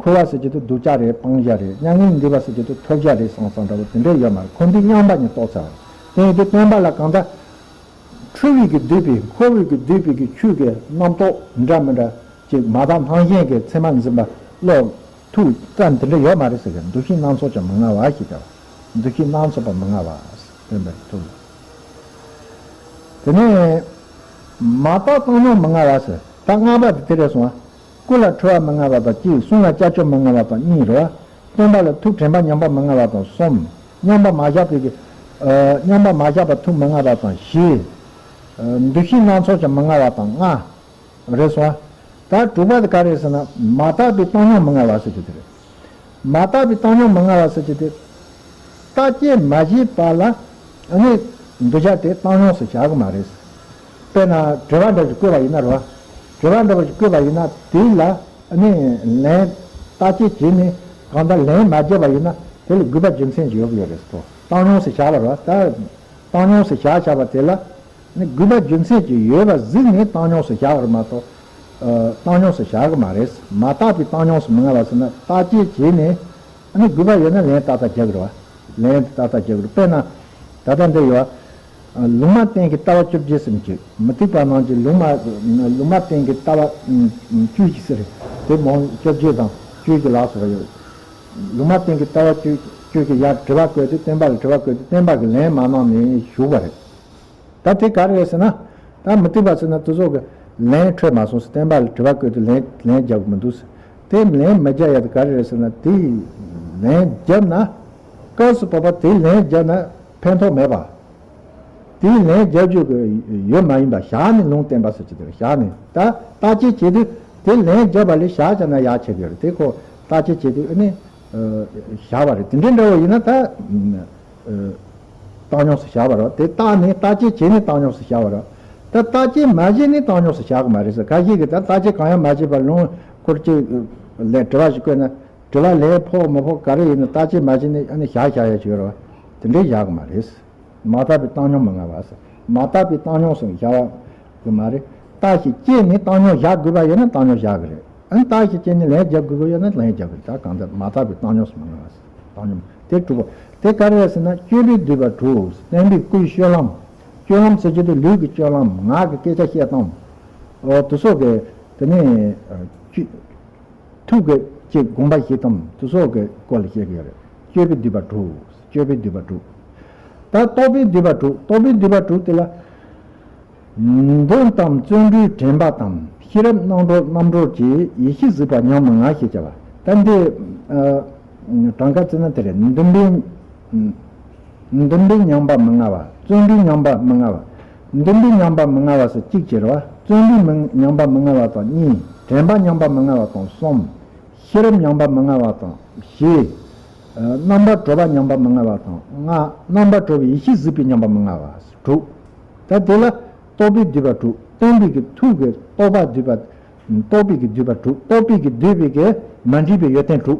འཁོར་བ་ཟེར་གྱི་དེ་སྡུག་ཅག་རེད་སྤང་བྱ་རེད། མྱ་ངན་འདས་པ་ཟེར་གྱི་དེ་ཐོབ་བྱ་རེད་བསམ་བསམ་འདྲ་བོ་དེ་འདྲ་ཡོད་མ་རེད། ཁོ་འདི་མཉམ་པ་ཉིད་རྟོགས་ཚར་བ་རེད། དེ་ཡིན་དུས་སྟོན་པ་ལ་གང་ལྟར་འཁྲུལ་བའི་གི་བསྡུས་པའི་འཁོར་བའི་གི་བསྡུས་པའི་གི་ཆོས་ཀྱི་རྣམ་རྟོག་འདྲ་མི་འདྲ་ཅིག་མ་དག་སྣང་ཞེན་གྱི་མཚན་མ་འཛིན་པ་བློ་ཐུགས་རྩ་དེ་འདྲ་ཡོད་མ་རེད་ཟེར་གི། འདུ་ཤེས་སྣ་ཚོགས་ཀྱང་མི་མངའ་བ་ཞེས་བྱ་བ། འདུ་ཤེས་སྣ་ཚོགས་པ་མི་མངའ་བ་སྟོན་པའི་ཐུགས་ལ། དེ་ནས་མ་དག་བཏང་སྙོམས་མི་མངའ་བ་ཟེར། ད་ལྔ་པ་དེ་དེ་རེད་སོང་ང་། སྐུ་ལ་ཁྲོ་བ་མི་མངའ་བ་དང་གཅིག་གསུང་ལ་སྐྱབས་བཅོལ་མི་མངའ་བ་དང་གཉིས་རེད་བ། སྟོན་པ་ལ་ཐུགས་དྲན་པ་ཉམས་པ་མི་མངའ་བ་དང་གསུམ། མཉམ་པ་མ་བཞག་པའི་གི་ཨ། མཉམ་པ་མ་བཞག་པ་ཐུགས་མི་མངའ་བ་དང་བཞི། ཨ། འདུ་ཤེས་སྣ་ཚོགས་ཀྱང་མི་མངའ་བ་དང་ལྔ། རེད་སོང་ང་། ད་དྲུག་པ་དེ་ག་རེ་ཟེར་ན་མ་དག་པའི་བཏང་སྙོམས་མི་མངའ་བ་ཟེར་རྒྱུ་དེ་རེད། མ་དག་པའི་བཏང་སྙོམས་མི་མངའ་བ་ཟེར་རྒྱུ་དེ། བརྟག་དཔྱད་མ་བྱས་པ་ལ་ཨ་ནི་འདུ་བྱ་དེ་བཏང་སྙོམས་སུ་བཞག་གི་མ་རེད། དཔེར་ན་དྲི་བ་འདྲ་ཞིག་བཀོད་པ་ཡིན་ན་རེད་བ། དྲི་བ་འདྲ་ཞིག་བཀོད་པ་ཡིན་ན་དེ་ལ་ཨ་ནི་ལན་བརྟག་དཔྱད་བྱས་ནས་གང་ལྟར་ལན་མ་བརྒྱབ་པ་ཡིན་ན་དེ་ལ་དགོས་པ་རྒྱུ་མཚན་ཞིག་ཡོད་ཀྱི་ཡོད་རེད་ཟེར། བཏང་སྙོམས་སུ་བཞག་པ་རེད་བ། ད་བཏང་སྙོམས་སུ་བཞག་བཞག་པ་དེ་ལ། ནི་དགོས་པ་རྒྱུ་མཚན་ཅིག་ཡོད་པ་གཟིགས་ནས་བཏང་སྙོམས་སུ་བཞག་པ་རེད་མ་གཏོགས། ཨ། བཏང་སྙོམས་སུ་བཞག་གི་མ་རེད། མ་དག་པའི་བཏང་སྙོམས་སུ་མི་མངའ་བ་ཟེར་ན་བརྟག་དཔྱད་བྱས་ནས་ ཨ་ནི་དགོས་པ་ཡོད་ན་ལན་ཏག་ཏག་རྒྱག་གི་རེད་བ། ལན་ཏག་ཏག་རྒྱག་གི་རེད། དཔེར་ན། ད་ལྟ་འདི་ཡོད་བ། ལུང་མ་བསྟན་གྱི་ལྟ་བ་བཅོ་བརྒྱད་ཟེར་གྱི། མུ་སྟེགས་པ་རྣམས་ཀྱིས་ལུང་མ་ལུང་མ་བསྟན་གྱི་ལྟ་བ་བཅུ་གཅིག་ཟེར། དེ་མང་བཅོ་བརྒྱད་དང་བཅུ་གཅིག་ལ་སོགས་ཡོད། ལུང་མ་བསྟན་གྱི་ལྟ་བ་བཅུ་བཅུ་གཅིག་ཡར་དྲི་བ་བཀོད་དུས་བསྟན་པ་ལ་དྲི་བ་བཀོད་དུས་བསྟན་པ་གིས་ལན་མ་གནང་ནས་བཞུགས་པ་རེད། ད་དེ་ག་རེ་རེད་ཟེར་ན། ད་མུ་སྟེགས་པ་ཟེར་ན་དེ་ཚོ་གི་ལན་འཕྲོད་མ་སོང་ཟེར། བསྟན་པ་ལ་དྲི་བ་བཀོད་དུས་ལན་ལན་རྒྱག་གི་མི་འདུག་ཟེར། དེ་ལན་མི་རྒྱག་ཡ་དེ་ག་རེ་རེད་ཟེར་ན། དེ་ལན་བརྒྱབ་ན། སྐབས་སུ་བབ་པ་དེ་ལན་བརྒྱབ་ན་ཕན་ཐོགས་མེད་པ། དེའི་ལན་རྒྱབ་རྒྱུ་གི་ཡོད་མ་ཡིན་པ་བཞག་ནས་ལུང་བསྟན་པ་ཟེར་གྱི་དེ་རེད། བཞག་ནས་ད་བརྟག་དཔྱད་བྱེད་དུས་དེ་ལན་རྒྱབ་པ་ལས་བཞག་བྱས་ན་ཡག་ཆེ་གི་རེད། དེ་ཁོ་བརྟག་དཔྱད་བྱེད་དུས་ཨ་ནི་བཞག་པ་རེད། དེ་འདྲའི་འདྲ་བོ་ཡིན་ན་ད་བཏང་སྙོམས་སུ་བཞག་པ་རེད། དེ་བརྟག་ནས་བརྟག་དཔྱད་བྱས་ནས་བཏང་སྙོམས་སུ་བཞག་པ་རེད། ད་བརྟག་དཔྱད་མ་བྱས་ནས་བཏང་སྙོམས་སུ་བཞག་གི་མ་རེད་ཟེར། ཁ་ཤས་ཀྱིས་ད་བརྟག་དཔྱད་གང་ཡང་མ་བྱས་པར་ལུང་སྐོར་གཅིག་ལ་དྲི་བ་ཞིག་བཀོད་ན། དྲི་བ་ལན་ཕོག་མི་ཕོག་ག་རེ་ཡིན་ན་བརྟག་དཔྱད་མ་བྱས་ནས་ཨ་ནི་བཞག་བཞག་ཡ་ཅིག་ཡོད་རེད་བ། དེ་འདྲའི་བཞག་གི་མ་རེད། མ་བརྟགས་པའི་བཏང་སྙོམས་མི་མངའ་བ་ཟེར། མ་བརྟགས་པའི་བཏང་སྙོམས་སུ་བཞག་གི་མ་རེད། བརྟགས་ཤིང་དཔྱད་ནས་བཏང་སྙོམས་བཞག་དགོས་པ་ཡོད་ན་བཏང་སྙོམས་བཞག་གི་རེད། ཨ་ནི་བརྟགས་ཤིང་དཔྱད་ནས་ལན་རྒྱག་དགོས་པ་ཡོད་ན་ལན་རྒྱག་གི་རེད། ད་གང་ལྟར་མ་བརྟགས་པའི་བཏང་སྙོམས་སུ་མི་མངའ་བ་ཟེར། བཏང་སྙོམས་དེ་དྲུག་པོ་དེ་ག་རེ་རེད་ཟེར་ན། སྤྱོད་པས་བསྡུས་པ་དྲུག། བསྟན་པའི་སྐུའི་སྤྱོད་ལམ། སྤྱོད་ལམ་ཟེར་རྒྱུ་དེ་ལུས་ཀྱི་སྤྱོད་ལམ། ངག་གི་སྐད་ཆ་བཤད་སྟངས། འོ་དེ་སོགས་ཀྱི་དེ་ནས་ཨ་ཅི། ཐུགས་ཀྱི་ཅིག་དགོངས་པ་བཞེས་སྟངས་དེ་སོགས་ཀྱི་སྐོར་ལ་བཤད་ཀྱི་ཡོད་རེད། སྤྱོད་པས་བསྡུས་པ་དྲུག། སྤྱོད་པས་བསྡུས་པ་དྲུག། ད་རྟོག་པས་བསྡུས་པ་དྲུག། རྟོག་པས་བསྡུས་པ་དྲུག་དེ་ལ། མདུན་དམ་བརྩོན་འགྲུས་དྲན་པ་དང་། ཤེས་རབ་རྣམ་གྲོལ་རྣམ་གྲོལ་གྱི། ཡེ་ཤེས་གཟིགས་པ་ཉམས་མི་ང་ཞེས་བྱ་བ། ད་འདི་ཨ་གྲངས་ཀ་བརྩིས་ན་དེ་རེད། མདུན་པའི་མདུན་པའི་ཉམས་པ་མི་མངའ་བ། བརྩོན་འགྲུས་ཉམས་པ་མི་མངའ་བ། མདུན་པའི་ཉམས་པ་མི་མངའ་བ་ཟེར་གཅིག་བྱས་རེད་བ། བརྩོན་འགྲུས་མི་ཉམས་པ་མི་མངའ་བ་དང་གཉིས། དྲན་པ་ཉམས་པ་མི་མངའ་བ་དང་གསུམ། ཤེས་རབ་ཉམས་པ་མི་མངའ་བ་དང་བཞི། རྣམ་པར་གྲོལ་བ་ཉམས་པ་མི་མངའ་བ་དང་ལྔ། རྣམ་པར་གྲོལ་བའི་ཡེ་ཤེས་གཟིགས་པའི་ཉམས་པ་མི་མངའ་བ་དྲུག། ད་དེ་ལ་རྟོག་པས་བསྡུས་པ་དྲུག། སྟོན་པའི་གི་ཐུགས་ཀྱི་རྟོག་པ་བསྡུས་པ། རྟོག་པའི་གི་བསྡུས་པ་དྲུག། རྟོག་པའི་གི་བསྡུས་པའི་གི་མ་འདྲེས་པའི་ཡོན་ཏན་དྲུག།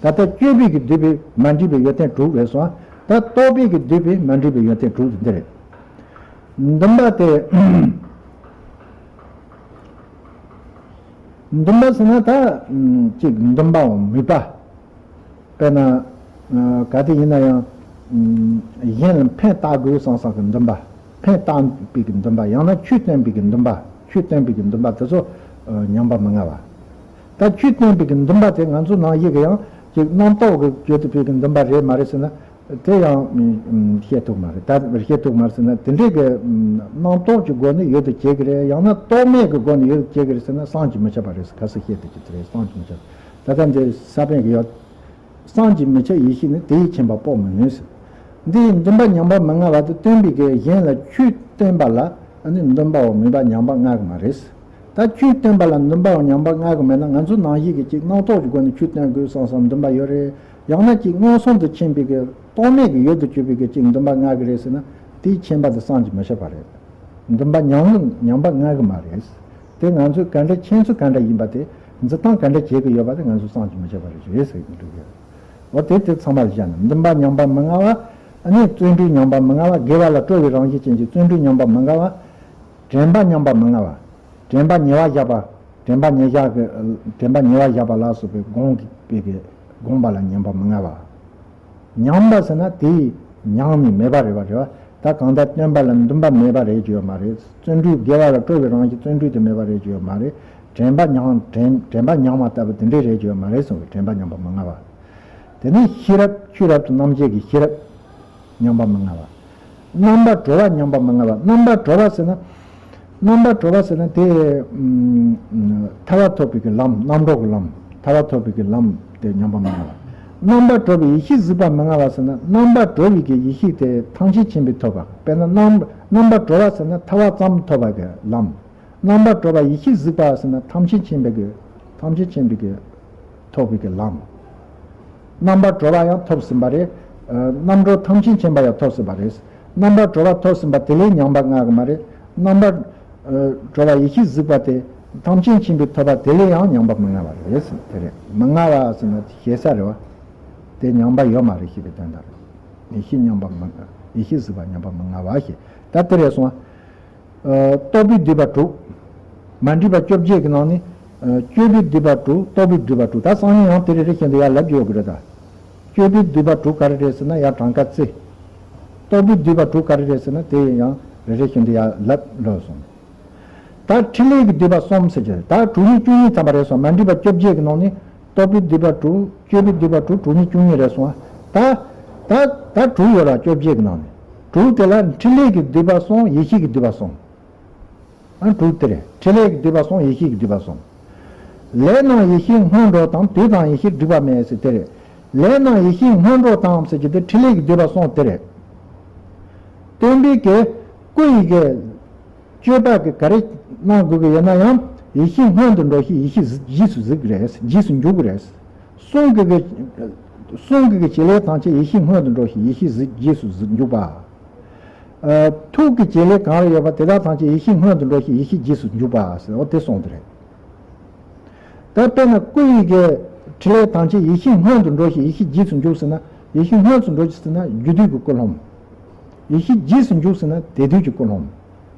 ད་ལྟ་སྤྱོད་པའི་གི་བསྡུས་པའི་མ་འདྲེས་པའི་ཡོན་ཏན་དྲུག་རེད་སོང་། ད་རྟོག་པའི་གི་བསྡུས་པའི་མ་འདྲེས་པའི་ཡོན་ཏན་དྲུག་དེ་འདི་རེད། འདུན་པ་དེ། འདུན་པ་ཟེར་ན་ད་ཅིག་འདུན་པའམ་མོས་པ། དཔེར་ན་ག་དེ་ཡིན་ན་ཡང་གཞན་ལ་ཕན་བཏགས་དགོས་བསམ་བསམ་གི་འདུན་པ། ཕན་བཏགས་པའི་གི་འདུན་པ། ཡང་ན་ཆོས་སྟོན་པའི་གི་འདུན་པ། ཆོས་སྟོན་པའི་གི་འདུན་པ་དེ་ཚོ་ཉམས་པ་མི་མངའ་བ། ད་ཆོས་སྟོན་པའི་གི་འདུན་པ་དེ་ང་ཚོ་ནང་བཞིན་གི་ཡང་ཅིག་རྣམ་རྟོག་གི་བརྗོད་དུ་ཕོད་ཀྱི་འདུན་པ་རེད་མ་རེད་ཟེར་ན། དེ་ཡང་བཤད་ཐུབ་མ་རེད། ད་བཤད་ཐུབ་མ་རེད་ཟེར་ན། དེ་འདྲའི་གི་རྣམ་རྟོག་གི་སྒོ་ནས་ཡོད་དུ་བྱེད་ཀྱི་རེད། ཡང་ན་རྟོག་མེད་ཀྱི་སྒོ་ནས་ཡོད་དུ་བྱེད་ཀྱི་རེད་ཟེར་ན་བསམ་གྱིས་མི་ཁྱབ་པ་རེད། ཁ་སང་བཤད་དུ་ཅི་དེ་རེད། བསམ་གྱིས་མི་ཁྱབ། ད་ལྟ་འདི་ས་པཎ་གྱི་ཡོད། བསམ་གྱིས་མི་ཁྱབ་ཡེ་ཤེས་ནི། དེ་ཡིས་མཁྱེན་པ་དཔོག་མི་ནུས་ཟེར། འདི་ཡི་འདུན་པ་ཉམས་པ་མི་མངའ་བ་དེ་སྟོན་པའི་གི་གཞན་ལ་ཆོས་སྟོན་པ་ལ་ནི་འདུན་པའམ་མོས་པ་ཉམས་པ་མངའ་གི་མ་རེད། ད་ཆོས་སྟོན་པ་ལ་འདུན་པའམ་ཉམས་པ་མངའ་གི་མེད་ན། ང་ཚོ་ནང་བཞིན་གྱི་ཅིག་རྣམ་རྟོག་གི་སྒོ་ནས་ཆོས་སྟོན་དགོས་བསམ་བསམ་འདུན་པ་ཡོད་རེད། ཡང་ན་ཅིག་མངོན་སུམ་དུ་མཁྱེན་པའི་གི་རྟོག་མེད་ཀྱི་ཡུལ་དུ་གྱུར་པའི་གི་ཅིག་འདུན་པ་མངའ་གི་རེད་ཟེར་ན། དེའི་མཁྱེན་པ་དེ་བསམ་གྱིས་མི་ཁྱབ་པ་རེད། འདུན་པ་ཉམས་ཉམས་པ་མངའ་གི་མ་རེད། དེ་ང་ཚོས་ག་འདྲ་མཁྱེན་ཚུལ་ག་འདྲ་ཡིན་པ་དེ། འཛིན་སྟངས་ག་འདྲ་བྱེད་ཀྱི་ཡོད་པ་དེ་ང་ཚོས་བསམ་གྱིས་མི་ཁྱབ་པ་རེད་ཟེར་གྱི་འདུག་གི། འོ་དེ་དེ་ཚང་མ་ལ་བཞག་ན། འདུན་པ་ཉམས་པ་མི་མངའ་བ། ཨ་ནི་བརྩོན་འགྲུས་ཉམས་པ་མི་མངའ་བ། དགེ་བ་ལ་སྤྲོ་བའི་རང་བཞིན་ཅན་གྱི་བརྩོན་འགྲུས་ཉམས་པ་མི་མངའ་བ། དྲན་པ་ཉམས་པ་མི་མངའ་བ། དྲན་པ་ཉེ་བར་བཞག་པ། དྲན་པ་ཉེ་བཞག་གི་དྲན་པ་ཉེ་བར་བཞག་པ་ལ་སོགས་པའི་སྒོམ་པའི་གི་སྒོམ་པ་ལ་ཉམས་པ་མི་མངའ་བ། ཉམས་པ་ཟེར་ན་དེ་ཉམས་ནས་མེད་པ་རེད་པ། རེད་པ། ད་གང་ལྟར་སྟོན་པ་ལ་འདུན་པ་མེད་པ་རེད་ཀྱི་ཡོད་མ་རེད། བརྩོན་འགྲུས་དགེ་བ་ལ་སྤྲོ་བའི་རང་བཞིན་བརྩོན་འགྲུས་དེ་མེད་པ་རེད་ཀྱི་ཡོད་མ་རེད། དྲན་པ་ཉམས་དྲན་དྲན་པ་ཉམས་པ་ལྟ་བུ་དེ་འདྲས་རེད་ཀྱི་ཡོད་མ་རེད་གསུངས་པའི་དྲན་པ་ཉམས་པ་མི་མངའ་བ། དེ་ནས་ཤེས་རབ། ཆོས་རབ་ཏུ་རྣམ་འབྱེད་ཀྱི་ཤེས་རབ་ཉམས་པ་མི་མངའ་བ། རྣམ་པར་གྲོལ་བ་ཉམས་པ་མི་མངའ་བ། རྣམ་པར་གྲོལ་བ་ཟེར་ན། རྣམ་པར་གྲོལ་བ་ཟེར་ན་དེ་ཐར་པ་ཐོབ་པའི་གི་ལམ། རྣམ་གྲོལ་གྱི་ལམ། ཐར་པ་ཐོབ་པའི་གི་ལམ་དེ་ཉམས་པ་མི་མངའ་བ། རྣམ་པར་གྲོལ་བའི་ཡེ་ཤེས་གཟིགས་པ་མི་མངའ་བ་ཟེར་ན། རྣམ་པར་གྲོལ་བའི་གི་ཡེ་ཤེས་དེ་ཐམས་ཅད་མཁྱེན་པས་ཐོབ་པ། དཔེར་ན་རྣམ་རྣམ་པར་གྲོལ་བ་ཟེར་ན་ཐར་པ་ཙམ་ཐོབ་པ་གི་ལམ། རྣམ་པར་གྲོལ་བ་ཡེ་ཤེས་གཟིགས་པ་ཟེར་ན་ཐམས་ཅད་མཁྱེན་པའི་གི་ཐམས་ཅད་མཁྱེན་པའི་གི་ཐོབ་པའི་གི་ལམ། རྣམ་པར་གྲོལ་བ་ཡང་ཐོབ་ཟིན་པ་རེད། རྣམ་གྲོལ་ཐམས་ཅད་མཁྱེན་པ་ཡང་ཐོབ་ཟིན་པ་རེད། རྣམ་པར་གྲོལ་བ་ཐོབ་ཟིན་པ་དེ་ལས་ཉམས་པ་མངའ་གི་མ་རེད། རྣམ་པར་གྲོལ་བ་ཡེ་ཤེས་གཟིགས་པ་དེ་ཐམས་ཅད་མཁྱེན་པས་ཐོབ་པ་དེ་ལས་ཡང་ཉམས་པ་མི་མངའ་བ་རེད་ཟེར། དེ་རེད། མི་མངའ་བ་ཟེར་ན་ཞེ་ས་རེད་བ། དེ་ཉམས་པ་ཡོད་མ་རེད་ཞེས་པའི་དོན་དག་རེད། ཡེ་ཤེས་ཉམས་པ་མི་ཡེ་ཤེས་གཟིགས་པ་ཉམས་པ་མི་མངའ་བ་ཞེས། ད་དེ་རེད་སོང་བ། རྟོག་པས་བསྡུས་པ་དྲུག། མ་འདྲེས་པ་བཅོ་བརྒྱད་ཀྱི་ནང་ནས། སྤྱོད་པས་བསྡུས་པ་དྲུག། རྟོག་པས་བསྡུས་པ་དྲུག། ད་སང་ཉིན་ཡང་དེ་རེ་རེ་བཞིན་དུ་ཡར་ལབ་ཀྱི་ཡོད་ཀྱི་རེད་ད། སྤྱོད་པའི་བསྡུས་པ་དྲུག་ག་རེ་རེད་ཟེར་ན་ཡང་གྲངས་ཀ་བརྩི། རྟོག་པའི་བསྡུས་པ་དྲུག་ག་རེ་རེད་ཟེར་ན་དེ་ཡང་རེ་རེ་བཞིན་དུ་ཡང་ལབ་ལོས་སོང་། ད་ཕྲིན་ལས་ཀྱི་བསྡུས་པ་གསུམ་ཟེར་གྱི་རེད། ད་དྲུག་ཉིས་བཅུ་གཉིས་ཐམ་པ་རེད་སོང་། མ་འདྲིས་པ་བཅོ་བརྒྱད་ཀྱི་ནང་ནས་རྟོག་པའི་བསྡུས་པ་དྲུག་སྤྱོད་པའི་བསྡུས་པ་དྲུག་དྲུག་ཉིས་བཅུ་གཉིས་རེད་སོང་། ད་ད་ད་དྲུག་ཡོད་ར། བཅོ་བརྒྱད་ཀྱི་ནང་ནས་དྲུག་དེ་ལ་ཕྲིན་ལས་ཀྱི་བསྡུས་པ་གསུམ། ཡེ་ཤེས་ཀྱི་བསྡུས་པ་གསུམ། ཨ་དྲུག་དེ་རེད། ཕྲིན་ལས་ཀྱི་བསྡུས་པ་གསུམ། ཡེ་ཤེས་ཀྱི་བསྡུས་པ་གསུམ། ལས་རྣམས་ཡེ་ཤེས་སྔོན་འགྲོ་དང་། དུས་དང་ཡེ་ཤེས་སྒྲིབ་པ་མེད་ཟེར་དེ་རེད། ལས་རྣམས་ཡེ་ཤེས་སྔོན་འགྲོ་དང་ཟེར་གྱི་དེ་ཕྲིན་ལས་ཀྱི་བསྡུས་པ་གསུམ་དེ་རེད། སྟོན་པའི་གི་སྐུ་ཡི་གི་སྤྱོད་པ་གི་ག་རེ་གནང་དགོས་ཀྱི་ཡོད་ན་ཡང་ཡེ་ཤེས་སྔོན་དུ་འགྲོ་ཞིང་ཡེ་ཤེས་གཟིགས་རྗེས་སུ་གཟིགས་ཀྱི་རེད། རྗེས་སུ་འཇུག་གི་རེད། གསུང་གི་གི་གསུང་གི་གི་བྱེད་ལས་ཐམས་ཅད་ཡེ་ཤེས་སྔོན་དུ་འགྲོ་ཞིང་ཡེ་ཤེས་གཟིགས་རྗེས་སུ་གཟིགས་འཇུག་པ། ཨ་ཐུགས་ཀྱི་བྱེད་ལས་གང་རེ་ཡོད་པ་དེ་དག་ཐམས་ཅད་ཡེ་ཤེས་སྔོན་དུ་འགྲོ་ཞིང་ཡེ་ཤེས་རྗེས་སུ་འཇུག་པ་ཟེར། འོ་དེ་གསུངས་དེ་རེད། ད་དཔེར་ན་སྐུ་ཡི་གི་ཕྲིན་ལས་ཐམས་ཅད་ཡེ་ཤེས་སྔོན་དུ་འགྲོ་ཞིང་ཡེ་ཤེས་རྗེས་སུ་འཇུག་ཟེར་ན། ཡེ་ཤེས་སྔོན་དུ་འགྲོ་ཞིང་ཟེར་ན་རྒྱུ་དུས་ཀྱི་ཀུན་སློང་། ཡེ་ཤེས་རྗེས་སུ་འཇུག་ཟེར་ན་དེ་དུས་ཀྱི་ཀུན་སློང་།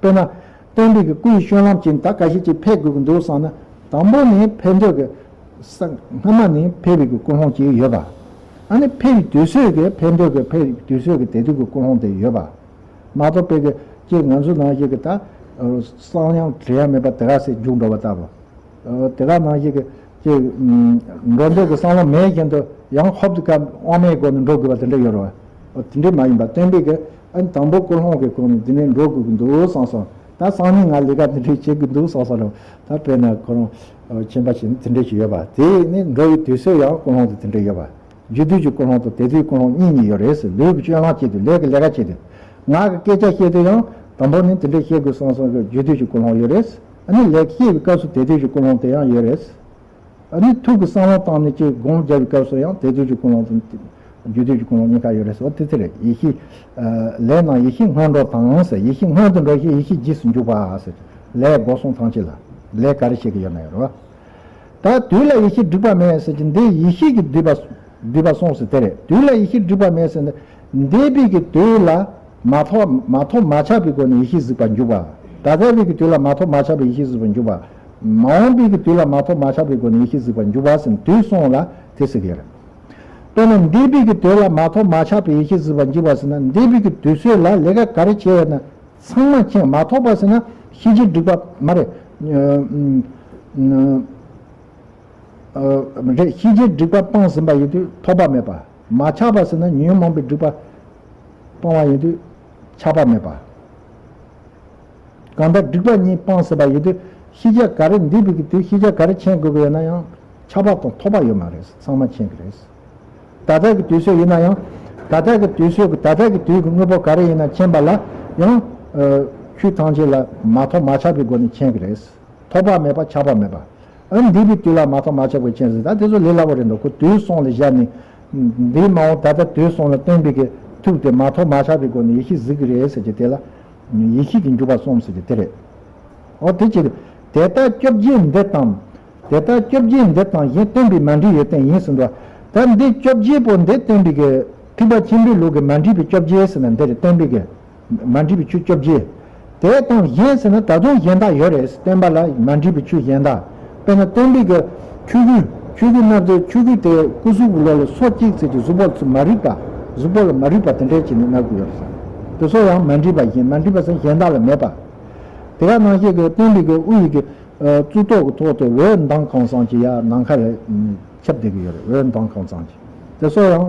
དཔེར་ན། སྟོན་པའི་གི་སྐུ་ཡི་སྤྱོད་ལམ་གྱི་ད་ག་ཤེད་ཅིག་ཕེབས་དགོས་ཀྱི་འདུག་བསམ་ན། དང་པོ་ནས་ཕེབས་འདོད་ཀྱི་ས་སྔ་མ་ནས་ཕེབས་པའི་གི་ཀུན་སློང་ཅིག་ཡོད་པ། ཨ་ནི་ཕེབས་པའི་དུས་ཚོད་ཀྱི་ཕེབས་འདོད་ཀྱི་ཕེབས་པའི་དུས་ཚོད་ཀྱི་དེ་དུས་ཀྱི་ཀུན་སློང་དེ་ཡོད་པ། མ་གཏོགས་པའི་གི་ཅིག་ང་ཚོ་ནང་བཞིན་གྱི་ད་གསང་ཡང་བྲི་ཡ་མེད་པ་དེ་ག་སེ་རྒྱུགས་འགྲོ་བ་ལྟ་བུ། དེ་ག་ནང་བཞིན་གྱི་ཅིག་འགྲོ་འདོད་ཀྱི་བསམ་བློ་མེད་བཞིན་དུ་ཡང་ཧོབ་ཏེ་ཀ་དབང་མེད་སྒོ་ནས་འགྲོ་དགོས་པ་དེ་འདྲ་ཡོད་རེད་བ། དེ་འདྲ་མ་ཡིན་པ་སྟོན་པའི་གི་ཨ་ནི་དང་པོ་ཀུན་སློང་གི་སྒོ་ནས་འདི་ནས་འགྲོ་དགོས་ཀྱི་འདུག་བསམ་སོང་། ད་སང་ཉིན་ང་ལས་ཀ་འདི་འདྲ་བྱེད་དགོས་འདུག་བསམ་སོང་རེད། ད་དཔེར་ན་ཁོ་རང་ཁྱིམ་པ་ཞིག་ནི་དེ་འདྲ་ཞིག་ཡོད་པ། དེ་ནི་འགྲོ་བའི་དུས་ཚོད་ཡང་ཀུན་སློང་དེ་དེ་འདྲ་ཡོད་པ། རྒྱུ་དུས་ཀྱི་ཀུན་སློང་དང་དེ་དུས་ཀུན་སློང་གཉིས་གཉིས་ཡོད་རེད་ཟེར། ལུས་ཀྱི་སྤྱོད་ལམ་བྱེད་དུས་ལས་ཀྱི་ལས་ཀ་བྱེད་དུས། ངག་གི་སྐད་ཆ་བཤད་དུས་ཡང་དང་པོ་ནི་དེ་འདྲ་བཤད་དགོས་བསམ་བསམ་གྱི་རྒྱུ་དུས་ཀྱི་ཀུན་སློང་ཡོད་རེད། ཨ་ནི་ལས་ཀ་བཤད་པའི་སྐབས་སུ་དེ་དུས་ཀྱི་ཀུན་སློང་དེ་ཡང་ཡོད་རེད། ཨ་ནི་ཐུགས་ཀྱི་བསམ་བློ་བཏང་ནས་ཀྱི་སྒོམ་རྒྱབ་པའི་སྐབས་སུ་ཡང་དེ་དུས་ཀྱི་ཀུན་སློང་དང་རྒྱུ་དུས་ཀྱི་ཀུན་སློང་གཉིས་ཀ་ཡོད་རེད་ཟེར་བ་དེ་དེ་རེད། ཡེ་ཤེས། ལས་རྣམས་ཡེ་ཤེས་སྔོན་འགྲོ་དང་ཟེར། ཡེ་ཤེས་སྔོན་དུ་འགྲོ་ཞིང་ཡེ་ཤེས་རྗེས་སུ་འཇུག་པ་ཟེར། ལས་སྒོ་གསུམ་ཐམས་ཅད་ལ་ལས་ག་རེ་བྱེད་ཀྱི་ཡོད་ན་ཡོད་རེད་བ། ད་དུས་ལ་ཡེ་ཤེས་སྒྲིབ་པ་མེད་ཟེར་གྱི་འདི་ཡེ་ཤེས་ཀྱི་བསྡུས་པ་བསྡུས་པ་གསུངས་ཟེར་དེ་རེད། དུས་ལ་ཡེ་ཤེས་སྒྲིབ་པ་མེད་ཟེར་ནས་འདས་པའི་གི་དུས་ལ་མ་ཐོགས་མ་ཐོགས་མ་ཆགས་པའི་སྒོ་ནས་ཡེ་ཤེས་གཟིགས་པར་འཇུག་པ། ད་ལྟ་བའི་གི་དུས་ལ་མ་ཐོགས་མ་ཆགས་པའི་ཡེ་ཤེས་གཟིགས་པར་འཇུག་པ། མ་འོངས་པའི་གི་དུས་ལ་མ་ཐོགས་མ་ཆགས་པའི་སྒོ་ནས་ཡེ་ཤེས་གཟིགས་པར་འཇུག་པ་ཟེར་ནས་དུས་གསུམ་ལ་དེ་ཟེར་གི་ཡོད་རེད། དཔེར་ན་འདས་པའི་གི་དུས་ལ་མ་ཐོགས་མ་ཆགས་པའི་ཡེ་ཤེས་གཟིགས་པར་འཇུག་པ་ཟེར་ན་འདས་པའི་གི་དུས་ཚོད་ལ་ལས་ཀ་ག་རེ་བྱས་ཡོད་ན། ཚང་མ་མཁྱེན། མ་ཐོགས་པ་ཟེར་ན་ཤེས་བྱའི་སྒྲིབ་པ་མ་རེད། རེད། ཤེས་བྱའི་སྒྲིབ་པ་སྤངས་ཟིན་པ་ཡིན་དུས་ཐོགས་པ་མེད་པ། མ་ཆགས་པ་ཟེར་ན་ཉོན་མོངས་པའི་སྒྲིབ་པ་སྤངས་པ་ཡིན་དུས་ཆགས་པ་མེད་པ། གང་ལྟར་སྒྲིབ་པ་གཉིས་སྤངས་ཟིན་པ་ཡིན་དུས་ཤེས་བྱ་ག་རེ་འདས་པའི་གི་དུས་ཤེས་བྱ་ག་རེ་མཁྱེན་དགོས་ཀྱི་ཡོད་ན་ཡང་ཆགས་པ་དང་ཐོགས་པ་ཡོད་མ་རེད། ཚང་མ་མཁྱེན་གི་རེད། ད་ལྟ་གི་དུས་ཚོད་ཡིན་ན་ཡང་ད་ལྟ་གི་དུས་ཚོད་ཀྱི་ད་ལྟ་གི་དུས་ཀྱི་དངོས་པོ་ག་རེ་ཡིན་ན་མཁྱེན་པ་ལ་ཡང་ཆོས་ཐམས་ཅད་ལ་མ་ཐོགས་མ་ཆགས་པའི་སྒོ་ནས་མཁྱེན་གི་རེད། ཐོགས་པ་མེད་པ་ཆགས་པ་མེད་པ། ཨ་འདས་པའི་དུས་ལ་མ་ཐོགས་མ་ཆགས་པའི་མཁྱེན་ཟེར། ད་དེ་ཚོ་ལས་སླ་པོ་རེད་འདུག་ཁོ་དུས་གསུམ་ལ་བཞག་ནས་འདས་མ་འོངས་ད་ལྟ་དུས་གསུམ་ལ་སྟོན་པའི་གི་ཐུགས་དེ་མ་ཐོགས་མ་ཆགས་པའི་སྒོ་ནས་ཡེ་ཤེས་གཟིགས་གི་རེད་ཟེར་གྱི་དེ་ལ་ཡེ་ཤེས་ཀྱི་འཇུག་པ་གསུམ་ཟེར་གྱི་དེ་རེད། འོ་དེ་ཅི་རེད། དེ་ལྟར་བཅོ་བརྒྱད་འདི་དང་། དེ་ལྟར་བཅོ་བརྒྱད་འདི་དང་གཞན་སྟོན་པའི་མ་འདྲིས་ཡོན་ཏན་ཡིན་ཟེར་འདུག་ད་འདི་བཅོ་བརྒྱད་པོ་འདི་སྟོན་པའི་གི་ཐེག་པ་ཆེན་པོའི་ལུགས་ཀྱི་མ་འདྲིས་པའི་བཅོ་བརྒྱད་ཟེར་ན་འདི་རེད། སྟོན་པའི་གི་མ་འདྲིས་པའི་ཆོས་བཅོ་བརྒྱད། དེ་དང་གཞན་ཟེར་ན་ད་དུང་གཞན་དག་ཡོད་རེད། སྟོན་པ་ལ་མ་འདྲིས་པའི་ཆོས་གཞན་དག་དཔེར་ན་སྟོན་པའི་གི་ཆོས་གོས། ཆོས་གོས་མནབས་དུས་ཆོས་གོས་དེ་སྐུ་གཟུགས་ཀྱི་ལོགས་ལ་སོ་གཅིག་ཙམ་གྱི་གཟུགས་པོ་ལ་ཚུར་མ་རིག་པ། གཟུགས་པོ་ལ་མ་རིག་པ་དེ་འདྲའི་བྱས་ནས་མནབས་ཀྱི་ཡོད་རེད་ཟེར། དེ་ཚོ་ཡང་མ་འདྲིས་པ་གཞན། མ་འདྲིས་པ་ཟེར་གཞན་དག་ལ་མེད་པ། དེ་ག་ནང་བཞིན་གྱི་སྟོན་པའི་གི་དབུ་ཡི་གི་གཙུག་ཏོར་གྱི་ཐོག་ཏུ་འོད་མདངས་གང་ཚང་ཅིག་ཡར་ནམ་མཁའ་ལ་ཁྱབ་བསྡད་ཀྱི་ཡོད་རེད། འོད་མདངས་གང་ཚང་ཅིག་དེ་ཚོ་ཡང་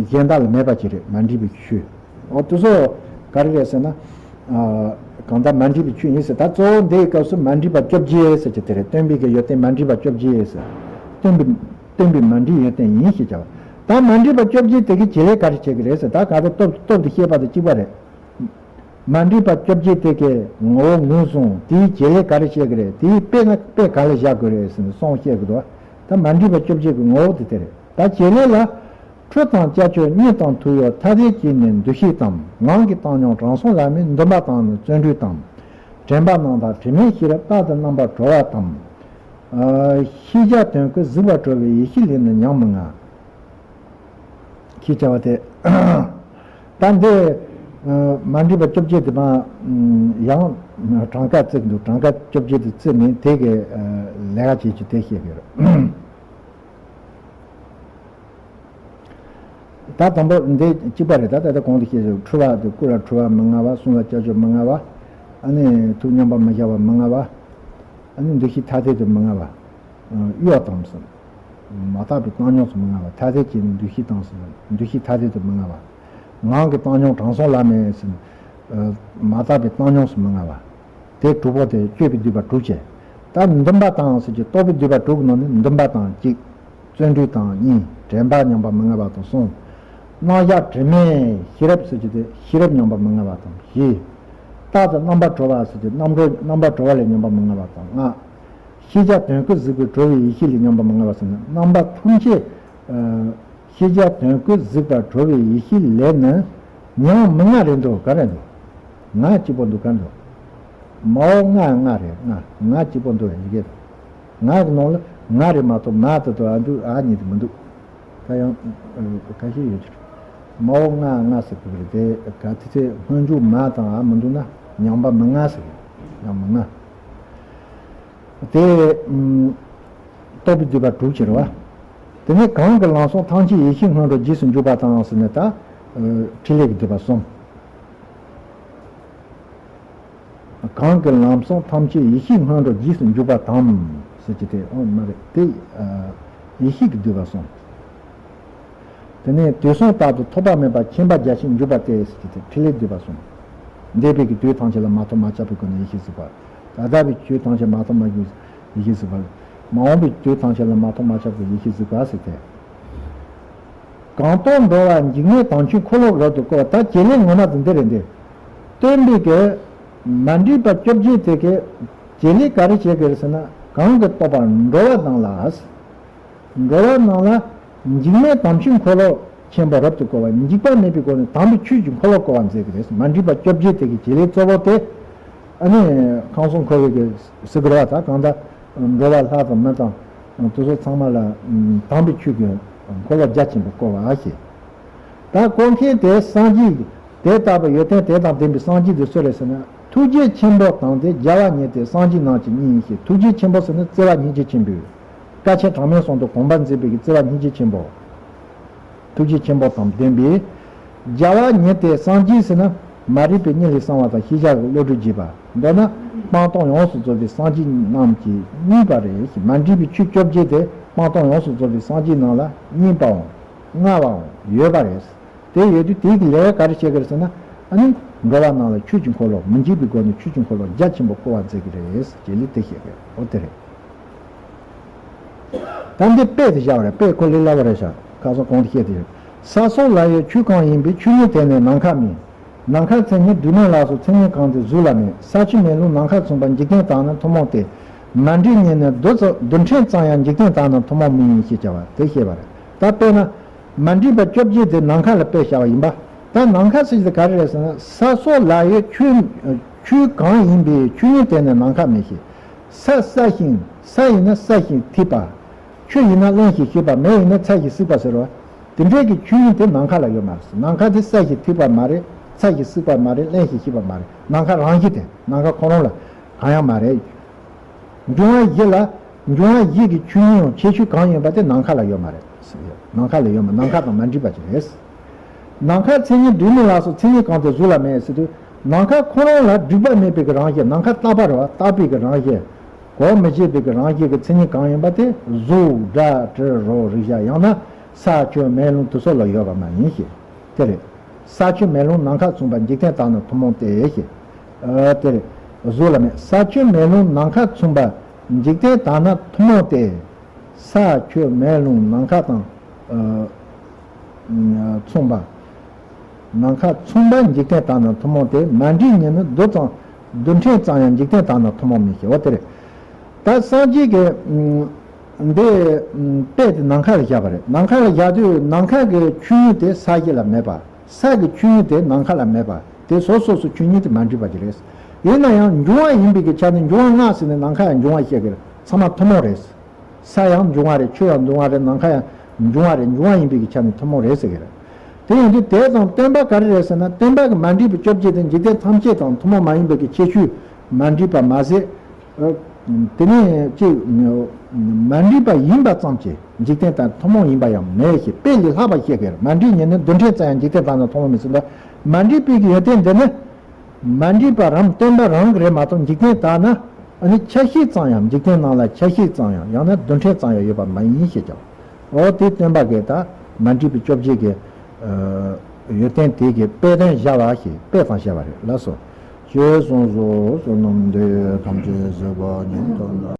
གཞན་དག་ལ་མེད་པ་ཅིག་རེད། མ་འདྲིས་པའི་ཆོས། འོ་དེ་ཚོ་ག་རེ་རེད་ཟེར་ན། གང་ལྟར་མ་འདྲིས་པའི་ཆོས་ཡིན་ཟེར། ད་གཙོ་བོ་འདིའི་སྐབས་སུ་མ་འདྲིས་པ་བཅོ་བརྒྱད་ཟེར་གྱི་དེ་རེད། སྟོན་པའི་གི་ཡོན་ཏན་མ་འདྲིས་པ་བཅོ་བརྒྱད་ཟེར། སྟོན་པའི་སྟོན་པའི་མ་འདྲིས་ཡོན་ཏན་ཡིན་ཞེས་བྱ་བ། ད་མ་འདྲིས་པ་བཅོ་བརྒྱད་དེ་གི་བྱེད་ལས་ག་རེ་བྱེད་ཀྱི་རེད་ཟེར། ད་ག་ད་སྟོབས་སྟོབས་དེ་བཤད་པ་དང་གཅིག་པ་རེད། མ་འདྲིས་པ་བཅོ་བརྒྱད་དེ་གའི་ངོ་བོ་ངོས་བཟུང་། དེའི་བྱེད་ལས་ག་རེ་བྱེད་ཀྱི་རེད། དེའི་དཔེ་ན་དཔེ་ག་ལ་བཞག་དགོས་རེད་ཟེར་ནས་གསུངས་བཤད་ཀྱི་འདུག་ད་མ་འདྲིས་པ་བཅོ་བརྒྱད་ཀྱི་ངོ་བོ་དེ་དེ་རེད། ད་བྱེད་ལས་ལ། འཁྲུལ་དང་བྱ་སྤྱོད་གཉིས་དང་མཐུན་ཡོད། ཐ་དད་ཀྱིས་ནི་འདུ་ཤེས་དང་། ངང་གིས་བཏང་སྙོམས་དྲང་སྲོང་ལ་མིན། འདུན་པ་དང་ནི་བརྩོན་འགྲུས་དང་། དྲན་པ་རྣམ་དག་དྲི་མེད་ཤེས་རབ་རྟག་ཏུ་རྣམ་པར་གྲོལ་བ་དང་། ཤེས་བྱ་དོན་ཀུན་གཟིགས་པར་གྲོལ་བའི་ཡེ་ཤེས་ལས་ནི་ཉམས་མི་ང་། ཁྱེད་བྱ་བ་དེ། ད་འདི། མ་འདྲིས་པ་བཅོ་བརྒྱད་དེ་མ། ཡང་གྲངས་ཀ་བརྩི་གི་འདུག་གྲངས་ཀ་བཅོ་བརྒྱད་དེ་བརྩིས་ནས་དེ་གི་ལས་ཀ་བྱེད་ཀྱི་དེ་བཤད་ཀྱི་ཡོད་རེད། ད་དང་པོ་འདི་གཅིག་པ་རེད། ད་ད་ལྟ་གོང་དུ་བཤད་ཚུལ། འཁྲུལ་བ་དེ་སྐུ་ལ་འཁྲུལ་བ་མི་མངའ་བ། གསུང་ལ་སྐྱབས་བཅོལ་མི་མངའ་བ། ཨ་ནི་ཐུགས་མཉམ་པར་མི་བཞག་པ་མི་མངའ་བ། ཨ་ནི་འདུ་ཤེས་ཐ་དད་དུ་མི་མངའ་བ། གཡོ་དང་ཟེར། མ་དག་པའི་བཏང་སྙོམས་སུ་མི་མངའ་བ། ཐ་དད་ཀྱི་འདུ་ཤེས་དང་ཟེར། འདུ་ཤེས་ཐ་དད་དུ་མི་མངའ་བ། ངང་གིས་བཏང་སྙོམས་དྲང་སྲོང་ལ་མེད་ཟེར། མ་དག་པའི་བཏང་སྙོམས་སུ་མི་མངའ་བ། དེ་དྲུག་པོ་དེ་སྤྱོད་པའི་བསྡུས་པ་དྲུག་བྱས། ད་འདུན་པ་དང་ཟེར་གྱི་རྟོག་པའི་བསྡུས་པ་དྲུག་གི་ནང་ནས་འདུན་པ་དང་གཅིག་བརྩོན་འགྲུས་དང་གཉིས། དྲན་པ་མཉམ་པར་མི་མངའ་བ་དང་གསུམ། རྣམ་གཞག་དྲི་མེད་ཤེས་རབ་ཟེར་གྱི་དེ་ཤེས་རབ་མཉམ་པར་མི་མངའ་བ་དང་བཞི། རྟག་ཏུ་རྣམ་པར་གྲོལ་བ་ཟེར་གྱི་རྣམ་གྲོལ་རྣམ་པར་གྲོལ་བ་ལས་མཉམ་པར་མི་མངའ་བ་དང་ལྔ། ཤེས་བྱ་དོན་ཀུན་གཟིགས་པའི་གྲོལ་བའི་ཡེ་ཤེས་ལས་མཉམ་པར་མི་མངའ་བ་ཟེར་ན། རྣམ་པ་ཐམས་ཅད་ཤེས་བྱ་དོན་ཀུན་གཟིགས་པ་གྲོལ་བའི་ཡེ་ཤེས་ལས་ནི་མྱང་མི་མངའ་རེད་འདུག་ག་རེ་འདུག་ང་གཅིག་པོ་འདུག་ག་འདུག་མའོ་ང་ང་རེད། ང་ང་གཅིག་པོ་འདུག་ཡི་གེ་ང་གི་ནང་ལ་ང་རེད་མ་གཏོགས་མ་དེ་དང་ཨ་འདུག་ཨ་གཉིས་དེ་མི་འདུག་ད་ཡང་ཁ་ཤས་ཡོད་ཀྱི་རེད། མའོ་ང་ང་ཟེར་གི་རེད། དེ་ག་དེ་ཚེ་སྔོན་འཇུག་མ་དང་ཨ་མི་འདུག་ན་མྱང་པ་མི་མངའ་ཟེར་གི་མྱང་མི་མངའ། དེ་རྟོག་པའི་བསྡུས་པ་དྲུག་ཅེས་རེད་བ། དེ་ནས་གང་གི་ལམ་སོགས་ཐམས་ཅད་ཡེ་ཤེས་སྔོན་འགྲོ་རྗེས་སུ་འཇུག་པ་དང་ཟེར་ནས་ད་ཕྲིན་ལས་ཀྱི་བསྡུས་པ་གསུམ། གང་གི་ལམ་སོགས་ཐམས་ཅད་ཡེ་ཤེས་སྔོན་འགྲོ་རྗེས་སུ་འཇུག་པ་དང་ཟེར་གྱི་དེ་ཨོ་མ་རེད་དེ། ཡེ་ཤེས་ཀྱི་བསྡུས་པ་གསུམ། དེ་ནས་དུས་གསུམ་རྟག་ཏུ་ཐོགས་པ་མེད་པར་མཁྱེན་པ་རྒྱ་ཆེར་འཇུག་པ་སྟེ་ཟེར་གྱི་དེ་ཕྲིན་ལས་བསྡུས་པ་གསུམ། འདས་པའི་གི་དུས་ཐམས་ཅད་ལ་མ་ཐོགས་མ་ཆགས་པའི་སྒོ་ནས་ཡེ་ཤེས་གཟིགས་པ། ད་ལྟ་བའི་དུས་ཐམས་ཅད་མ་ཐོགས་མ་ཆགས་ཡེ་ཤེས་གཟིགས་པ། མ་འོངས་པའི་དུས་ཐམས་ཅད་ལ་མ་ཐོགས་མ་ཆགས་པའི་ཡེ་ཤེས་གཟིགས་པ་ཟེར་ཏེ། གང་དོན་འགྲོ་བ་འཇིགས་མེད་དྭངས་བཅུད་འཁོར་ལོ་རབ་ཏུ་བསྐོར་བ། ད་བྱེད་ལས་ངོ་མ་དེ་འདི་རེད་འདི། སྟོན་པའི་གི་མ་འདྲིས་པ་བཅོ་བརྒྱད་དེ་གི་བྱེད་ལས་ག་རེ་བྱེད་དགོས་རེད་ཟེར་ན། གང་གི་རྟོགས་པ་འགྲོ་བ་རྣམས་ལ། འགྲོ་བ་རྣམས་ལ་འཇིགས་མེད་དྭངས་བཅུད་འཁོར་ལོ་ཆེན་པོ་རབ་ཏུ་བསྐོར་བ། འཇིགས་པ་མེད་པའི་སྒོ་ནས་དམ་པའི་ཆོས་ཀྱི་འཁོར་ལོ་བསྐོར་བ་མཛད་ཀྱི་རེད། མ་འདྲིས་པ་བཅོ་བརྒྱད་དེ་གི་བྱེད་ལས་གཙོ་བོ་དེ། ཨ་ནི་ཁམས་གསུམ་འཁོར་བའི་གི་སི་གི་ར་བ་ད་གང་ལྟར་འགྲོ་བ་ལྷ་དང་མི་དང་དེ་ཚོ་ཚང་མ་ལ་དམ་པའི་ཆོས་ཀྱི་འཁོར་ལོ་རྒྱ་ཆེན་པོ་བསྐོར་བ་ཞེས། ད་བསྐོར་མཁན་དེ་སངས་རྒྱས། དེ་ལྟ་བུ་ཡོན་ཏན་དེ་དང་ལྡན་པའི་སངས་རྒྱས་དེ་སུ་རེད་ཟེར་ན། ཐུགས་རྗེ་ཆེན་པོ་དང་དེ་རྒྱལ་བ་ཉིད་དེ་སངས་རྒྱས་རྣམས་ཀྱི་གཉེན་ཡིན་ཞེས། ཐུགས་རྗེ་ཆེན་པོ་ཟེར་ན་བརྩེ་བ་སྙིང་རྗེ་ཆེན་པོས། བཀའ་ཆེན་གྲངས་མེད་གསུམ་དུ་དགོངས་པ་མཛད་པའི་གི་བརྩེ་བ་སྙིང་རྗེ་ཆེན་པོ། ཐུགས་རྗེ་ཆེན་པོ་དང་ལྡན་པའི། རྒྱལ་བ་ཉིད་དེ་སངས་རྒྱས་ཟེར་ན། མ་རིག་པའི་གཉིད་ལས་སངས་པ་དང་ཤེས་བྱ་གི་བློ་གྲོས་རྒྱས་པ། མདོར་ན་སྤངས་རྟོགས་ཡོངས་སུ་རྫོགས་པའི་སངས་རྒྱས་རྣམས་ཀྱི་གཉེན་པོ་རེད། མ་འདྲིས་པའི་ཆོས་བཅོ་བརྒྱད་དེ་སྤངས་རྟོགས་ཡོངས་སུ་རྫོགས་པའི་སངས་རྒྱས་རྣམས་ལ་གཉེན་པའང་མངའ་བའང་ཡོད་པ་རེད། དེ་ཡོད་དུས་དེའི་གི་ལས་ཀ་ག་རེ་བྱེད་ཀྱི་རེད་ཟེར་ན། ཨ་ནི་འགྲོ་བ་རྣམས་ལ་ཆོས་ཀྱི་འཁོར་ལོ། མི་འཇིགས་པའི་སྒོ་ནས་ཆོས་ཀྱི་འཁོར་ལོ་རྒྱ་ཆེན་པོ་བསྐོར་བ་མཛད་ཀྱི་རེད་ཅེས་ལས་དེ་བཤད་ཀྱི་ཡོད། འོ་དེ་རེད། ད་འདི་དཔེ་དེ་བཞག་པ་རེད། དཔེ་ཁོ་ལས་སླ་པོ་རེད་ཤག་ཁ་སང་གོང་དུ་བཤད་དེ་ཡོད། ས་སོགས་ལ་ཡོད་ཆོས་གང་ཡིན་པའི། ཆོས་ཉིད་དེ་ནི་ནམ་མཁའ་མིན། ནམ་མཁའ་མཚན་ཉིད་དྲི་མེད་ལ་སོགས། མཚན་ཉིད་གང་དེ་གཟུགས་ལ་མེད། ས་ཆུ་མེ་རླུང་ནམ་མཁའ་མཚུངས་པ། འཇིག་རྟེན་དག་ནི་ཐུན་མོང་སྟེ། མ་འདྲིས་ཉིད་ནི་རྡུལ་ཙམ་རྡུལ་ཕྲན་ཙམ་ཡང་། འཇིག་རྟེན་དག་ནི་ཐུན་མོང་མིན་ཞེས་བྱ་བ་དེ་བཤད་པ་རེད། ད་དཔེར་ན། མ་འདྲིས་པ་བཅོ་བརྒྱད་དེ་ནམ་མཁའ་ལ་དཔེ་བཞག་པ་ཡིན་པ། ད་ནམ་མཁའ་ཟེར་གྱི་དེ་ག་རེ་རེད་ཟེར་ན། ས་སོགས་ལ་ཡོད་ཆོས། ཆོས་གང་ཡིན་པའི། ཆོས་ཉིད་དེ་ནི་ནམ་མཁའ་མིན་ཞེས། ས་སྲ་ཞིང་། ས་ཡིན་ན་སྲ་ཞིང་འཐིབས་པ། ཆུ་ཡིན་ན་རླན་ཞིང་གཤེར་བ། མེ་ཡིན་ན་ཚ་ཞིང་བསྲེགས་པ་ཟེར་བ། དེ་འདྲའི་གི་ཆོས་ཉིད་དེ་ནམ་མཁའ་ལ་ཡོད་མ་རེད། ནམ་མཁའ་དེ་སྲ་ཞིང་འཐིབས་པ་མ་རེད། ཚ་ཞིང་བསྲེགས་པ་མ་རེད། རླན་ཞིང་གཤེར་བ་མ་རེད། ནམ་མཁའ་རང་བཞིན་དེ་ནམ་མཁའ་ཁོ་རང་ལ་གང་ཡང་མ་རེད། འབྱུང་བ་བཞི་ལ། འབྱུང་བ་བཞི་གི་ཆོས་ཉིད་ཡང་ཁྱད་ཆོས་གང་ཡིན་པ་དེ་ནམ་མཁའ་ལ་ཡོད་མ་རེད། ནམ་མཁའ་ལ་ཡོད་མ། ནམ་མཁའ་དང་མ་འདྲིས་པ་ཅིག་རེད། ནམ་མཁའ་མཚན་ཉིད་དྲི་མེད་ལ་སོགས། མཚན་ཉིད་གང་དེ་གཟུགས་ལ་མེད་ཟེར་དུས། ནམ་མཁའ་ཁོ་རང་ལ་དྲི་མ་མེད་པའི་གི་རང་བཞིན། ནམ་མཁའ་རྟག་པ་རེད་བ། རྟག་པའི་གི་རང་བཞིན། གོམས་མི་བྱེད་པའི་གི་རང་བཞིན་གྱི་མཚན་ཉིད་གང་ཡིན་པ་དེ་གཟུགས་སྒྲ་དྲི་རོ་རེག་བྱ། ཡང་ན་ས་ཆུ་མེ་རླུང་དེ་ཚོ་ལ་ཡོད་པ་མ་ཡིན་ཞེས། དེ་རེད། ས་ཆུ་མེ་རླུང་ནམ་མཁའ་མཚུངས་པ། འཇིག་རྟེན་དག་ནི་ཐུན་མོང་སྟེ་ཞེས། ཨ་དེ་རེད། གཟུགས་ལ་མེད། ས་ཆུ་མེ་རླུང་ནམ་མཁའ་མཚུངས་པ། འཇིག་རྟེན་དག་ནི་ཐུན་མོང་སྟེ། ས་ཆུ་མེ་རླུང་ནམ་མཁའ་དང་། ཨ་མཚུངས་པ། ནམ་མཁའ་མཚུངས་པ། འཇིག་རྟེན་དག་ནི་ཐུན་མོང་སྟེ། མ་འདྲིས་ཉིད་ནི་རྡུལ་ཙམ། རྡུལ་ཕྲན་ཙམ་ཡང་། འཇིག་རྟེན་དག་ནི་ཐུན་མོང་མིན་ཞེས། འོ་དེ་རེད། ད་སངས་རྒྱས་ཀྱི་འདི་དཔེ་དེ་ནམ་མཁའ་ལ་བཞག་པ་རེད། ནམ་མཁའ་ལ་བཞག་དུས་ནམ་མཁའ་གི་ཆོས་ཉིད་དེ་ས་གཞི་ལ་མེད་པ། ས་གི་ཆོས་ཉིད་དེ་ནམ་མཁའ་ལ་མེད་པ། དེ་སོ་སོ་སོ་ཆོས་ཉིད་དེ་མ་འདྲེས་པ་ཅིག་རེད། ཡིན་ན་ཡང་འབྱུང་བ་ཡིན་པའི་གི་ཆ་ནས་འབྱུང་བ་ལྔ་ཟེར་ནས་ནམ་མཁའ་ཡང་འབྱུང་བ་བཤད་ཀྱི་རེད། ཚང་མ་ཐུན་མོང་རེད། ས་ཡང་འབྱུང་བ་རེད། ཆུ་ཡང་འབྱུང་བ་རེད། ནམ་མཁའ་ཡང་འབྱུང་བ་རེད། འབྱུང་བ་ཡིན་པའི་གི་ཆ་ནས་ཐུན་མོང་རེད་ཟེར་གི་རེད། དེ་ཡིན་དུས་དེ་དང་སྟོན་པ་ག་རེ་རེད་ཟེར་ན། སྟོན་པ་གི་མ་འདྲེས་པའི་བཅོ་བརྒྱད་དེ་འཇིག་རྟེན་ཐམས་ཅད་དང་ཐུན་མོང་མ་ཡིན་པའི་གི་ཁྱད་ཆོས་མ་འདྲེས་པ་མ་ཟད། ཨ་ དེ་ནས་ཅིག་མ་འདྲེས་པ་ཡིན་པ་ཙམ་གྱིས་འཇིག་རྟེན་དང་ཐུན་མོང་ཡིན་པ་ཡང་མེད་ཞེས་དཔེ་ལས་ལྷག་པ་བཤད་ཀྱི་རེད། མ་འདྲེས་ཉིད་ནི་རྡུལ་ཕྲན་ཙམ་ཡང་འཇིག་རྟེན་དག་ན་ཐུན་མོང་མིན་ཟེར་ད། མ་འདྲེས་པའི་གི་ཡོན་ཏན་འདི་ནི། མ་འདྲེས་པ་རང་སྟོན་པ་རང་གི་རེད་མ་གཏོགས་འཇིག་རྟེན་དག་ན་ཨ་ནི་ཆ་ཤས་ཙམ་ཡང་འཇིག་རྟེན་ནང་ལ་ཆ་ཤས་ཙམ་ཡང་ཡང་ན་རྡུལ་ཕྲན་ཙམ་ཡང་ཡོད་པ་མ་ཡིན་ཞེས་ཀྱང་། འོ་དེ་སྟོན་པ་གིས་ད་མ་འདྲེས་པའི་བཅོ་བརྒྱད་ཀྱི་ཡོན་ཏན་དེ་གི་དཔེ་དོན་བཞག་པ་ཞིག་དཔེ་དང་བཤད་པ་རེད་ལགས་སོ། ཅེས་གསུངས་སོ། བསོད་ནམས་འདི་ཡིས་ཐམས་ཅད་གཟིགས་པ་ཉིད་དོ་ན།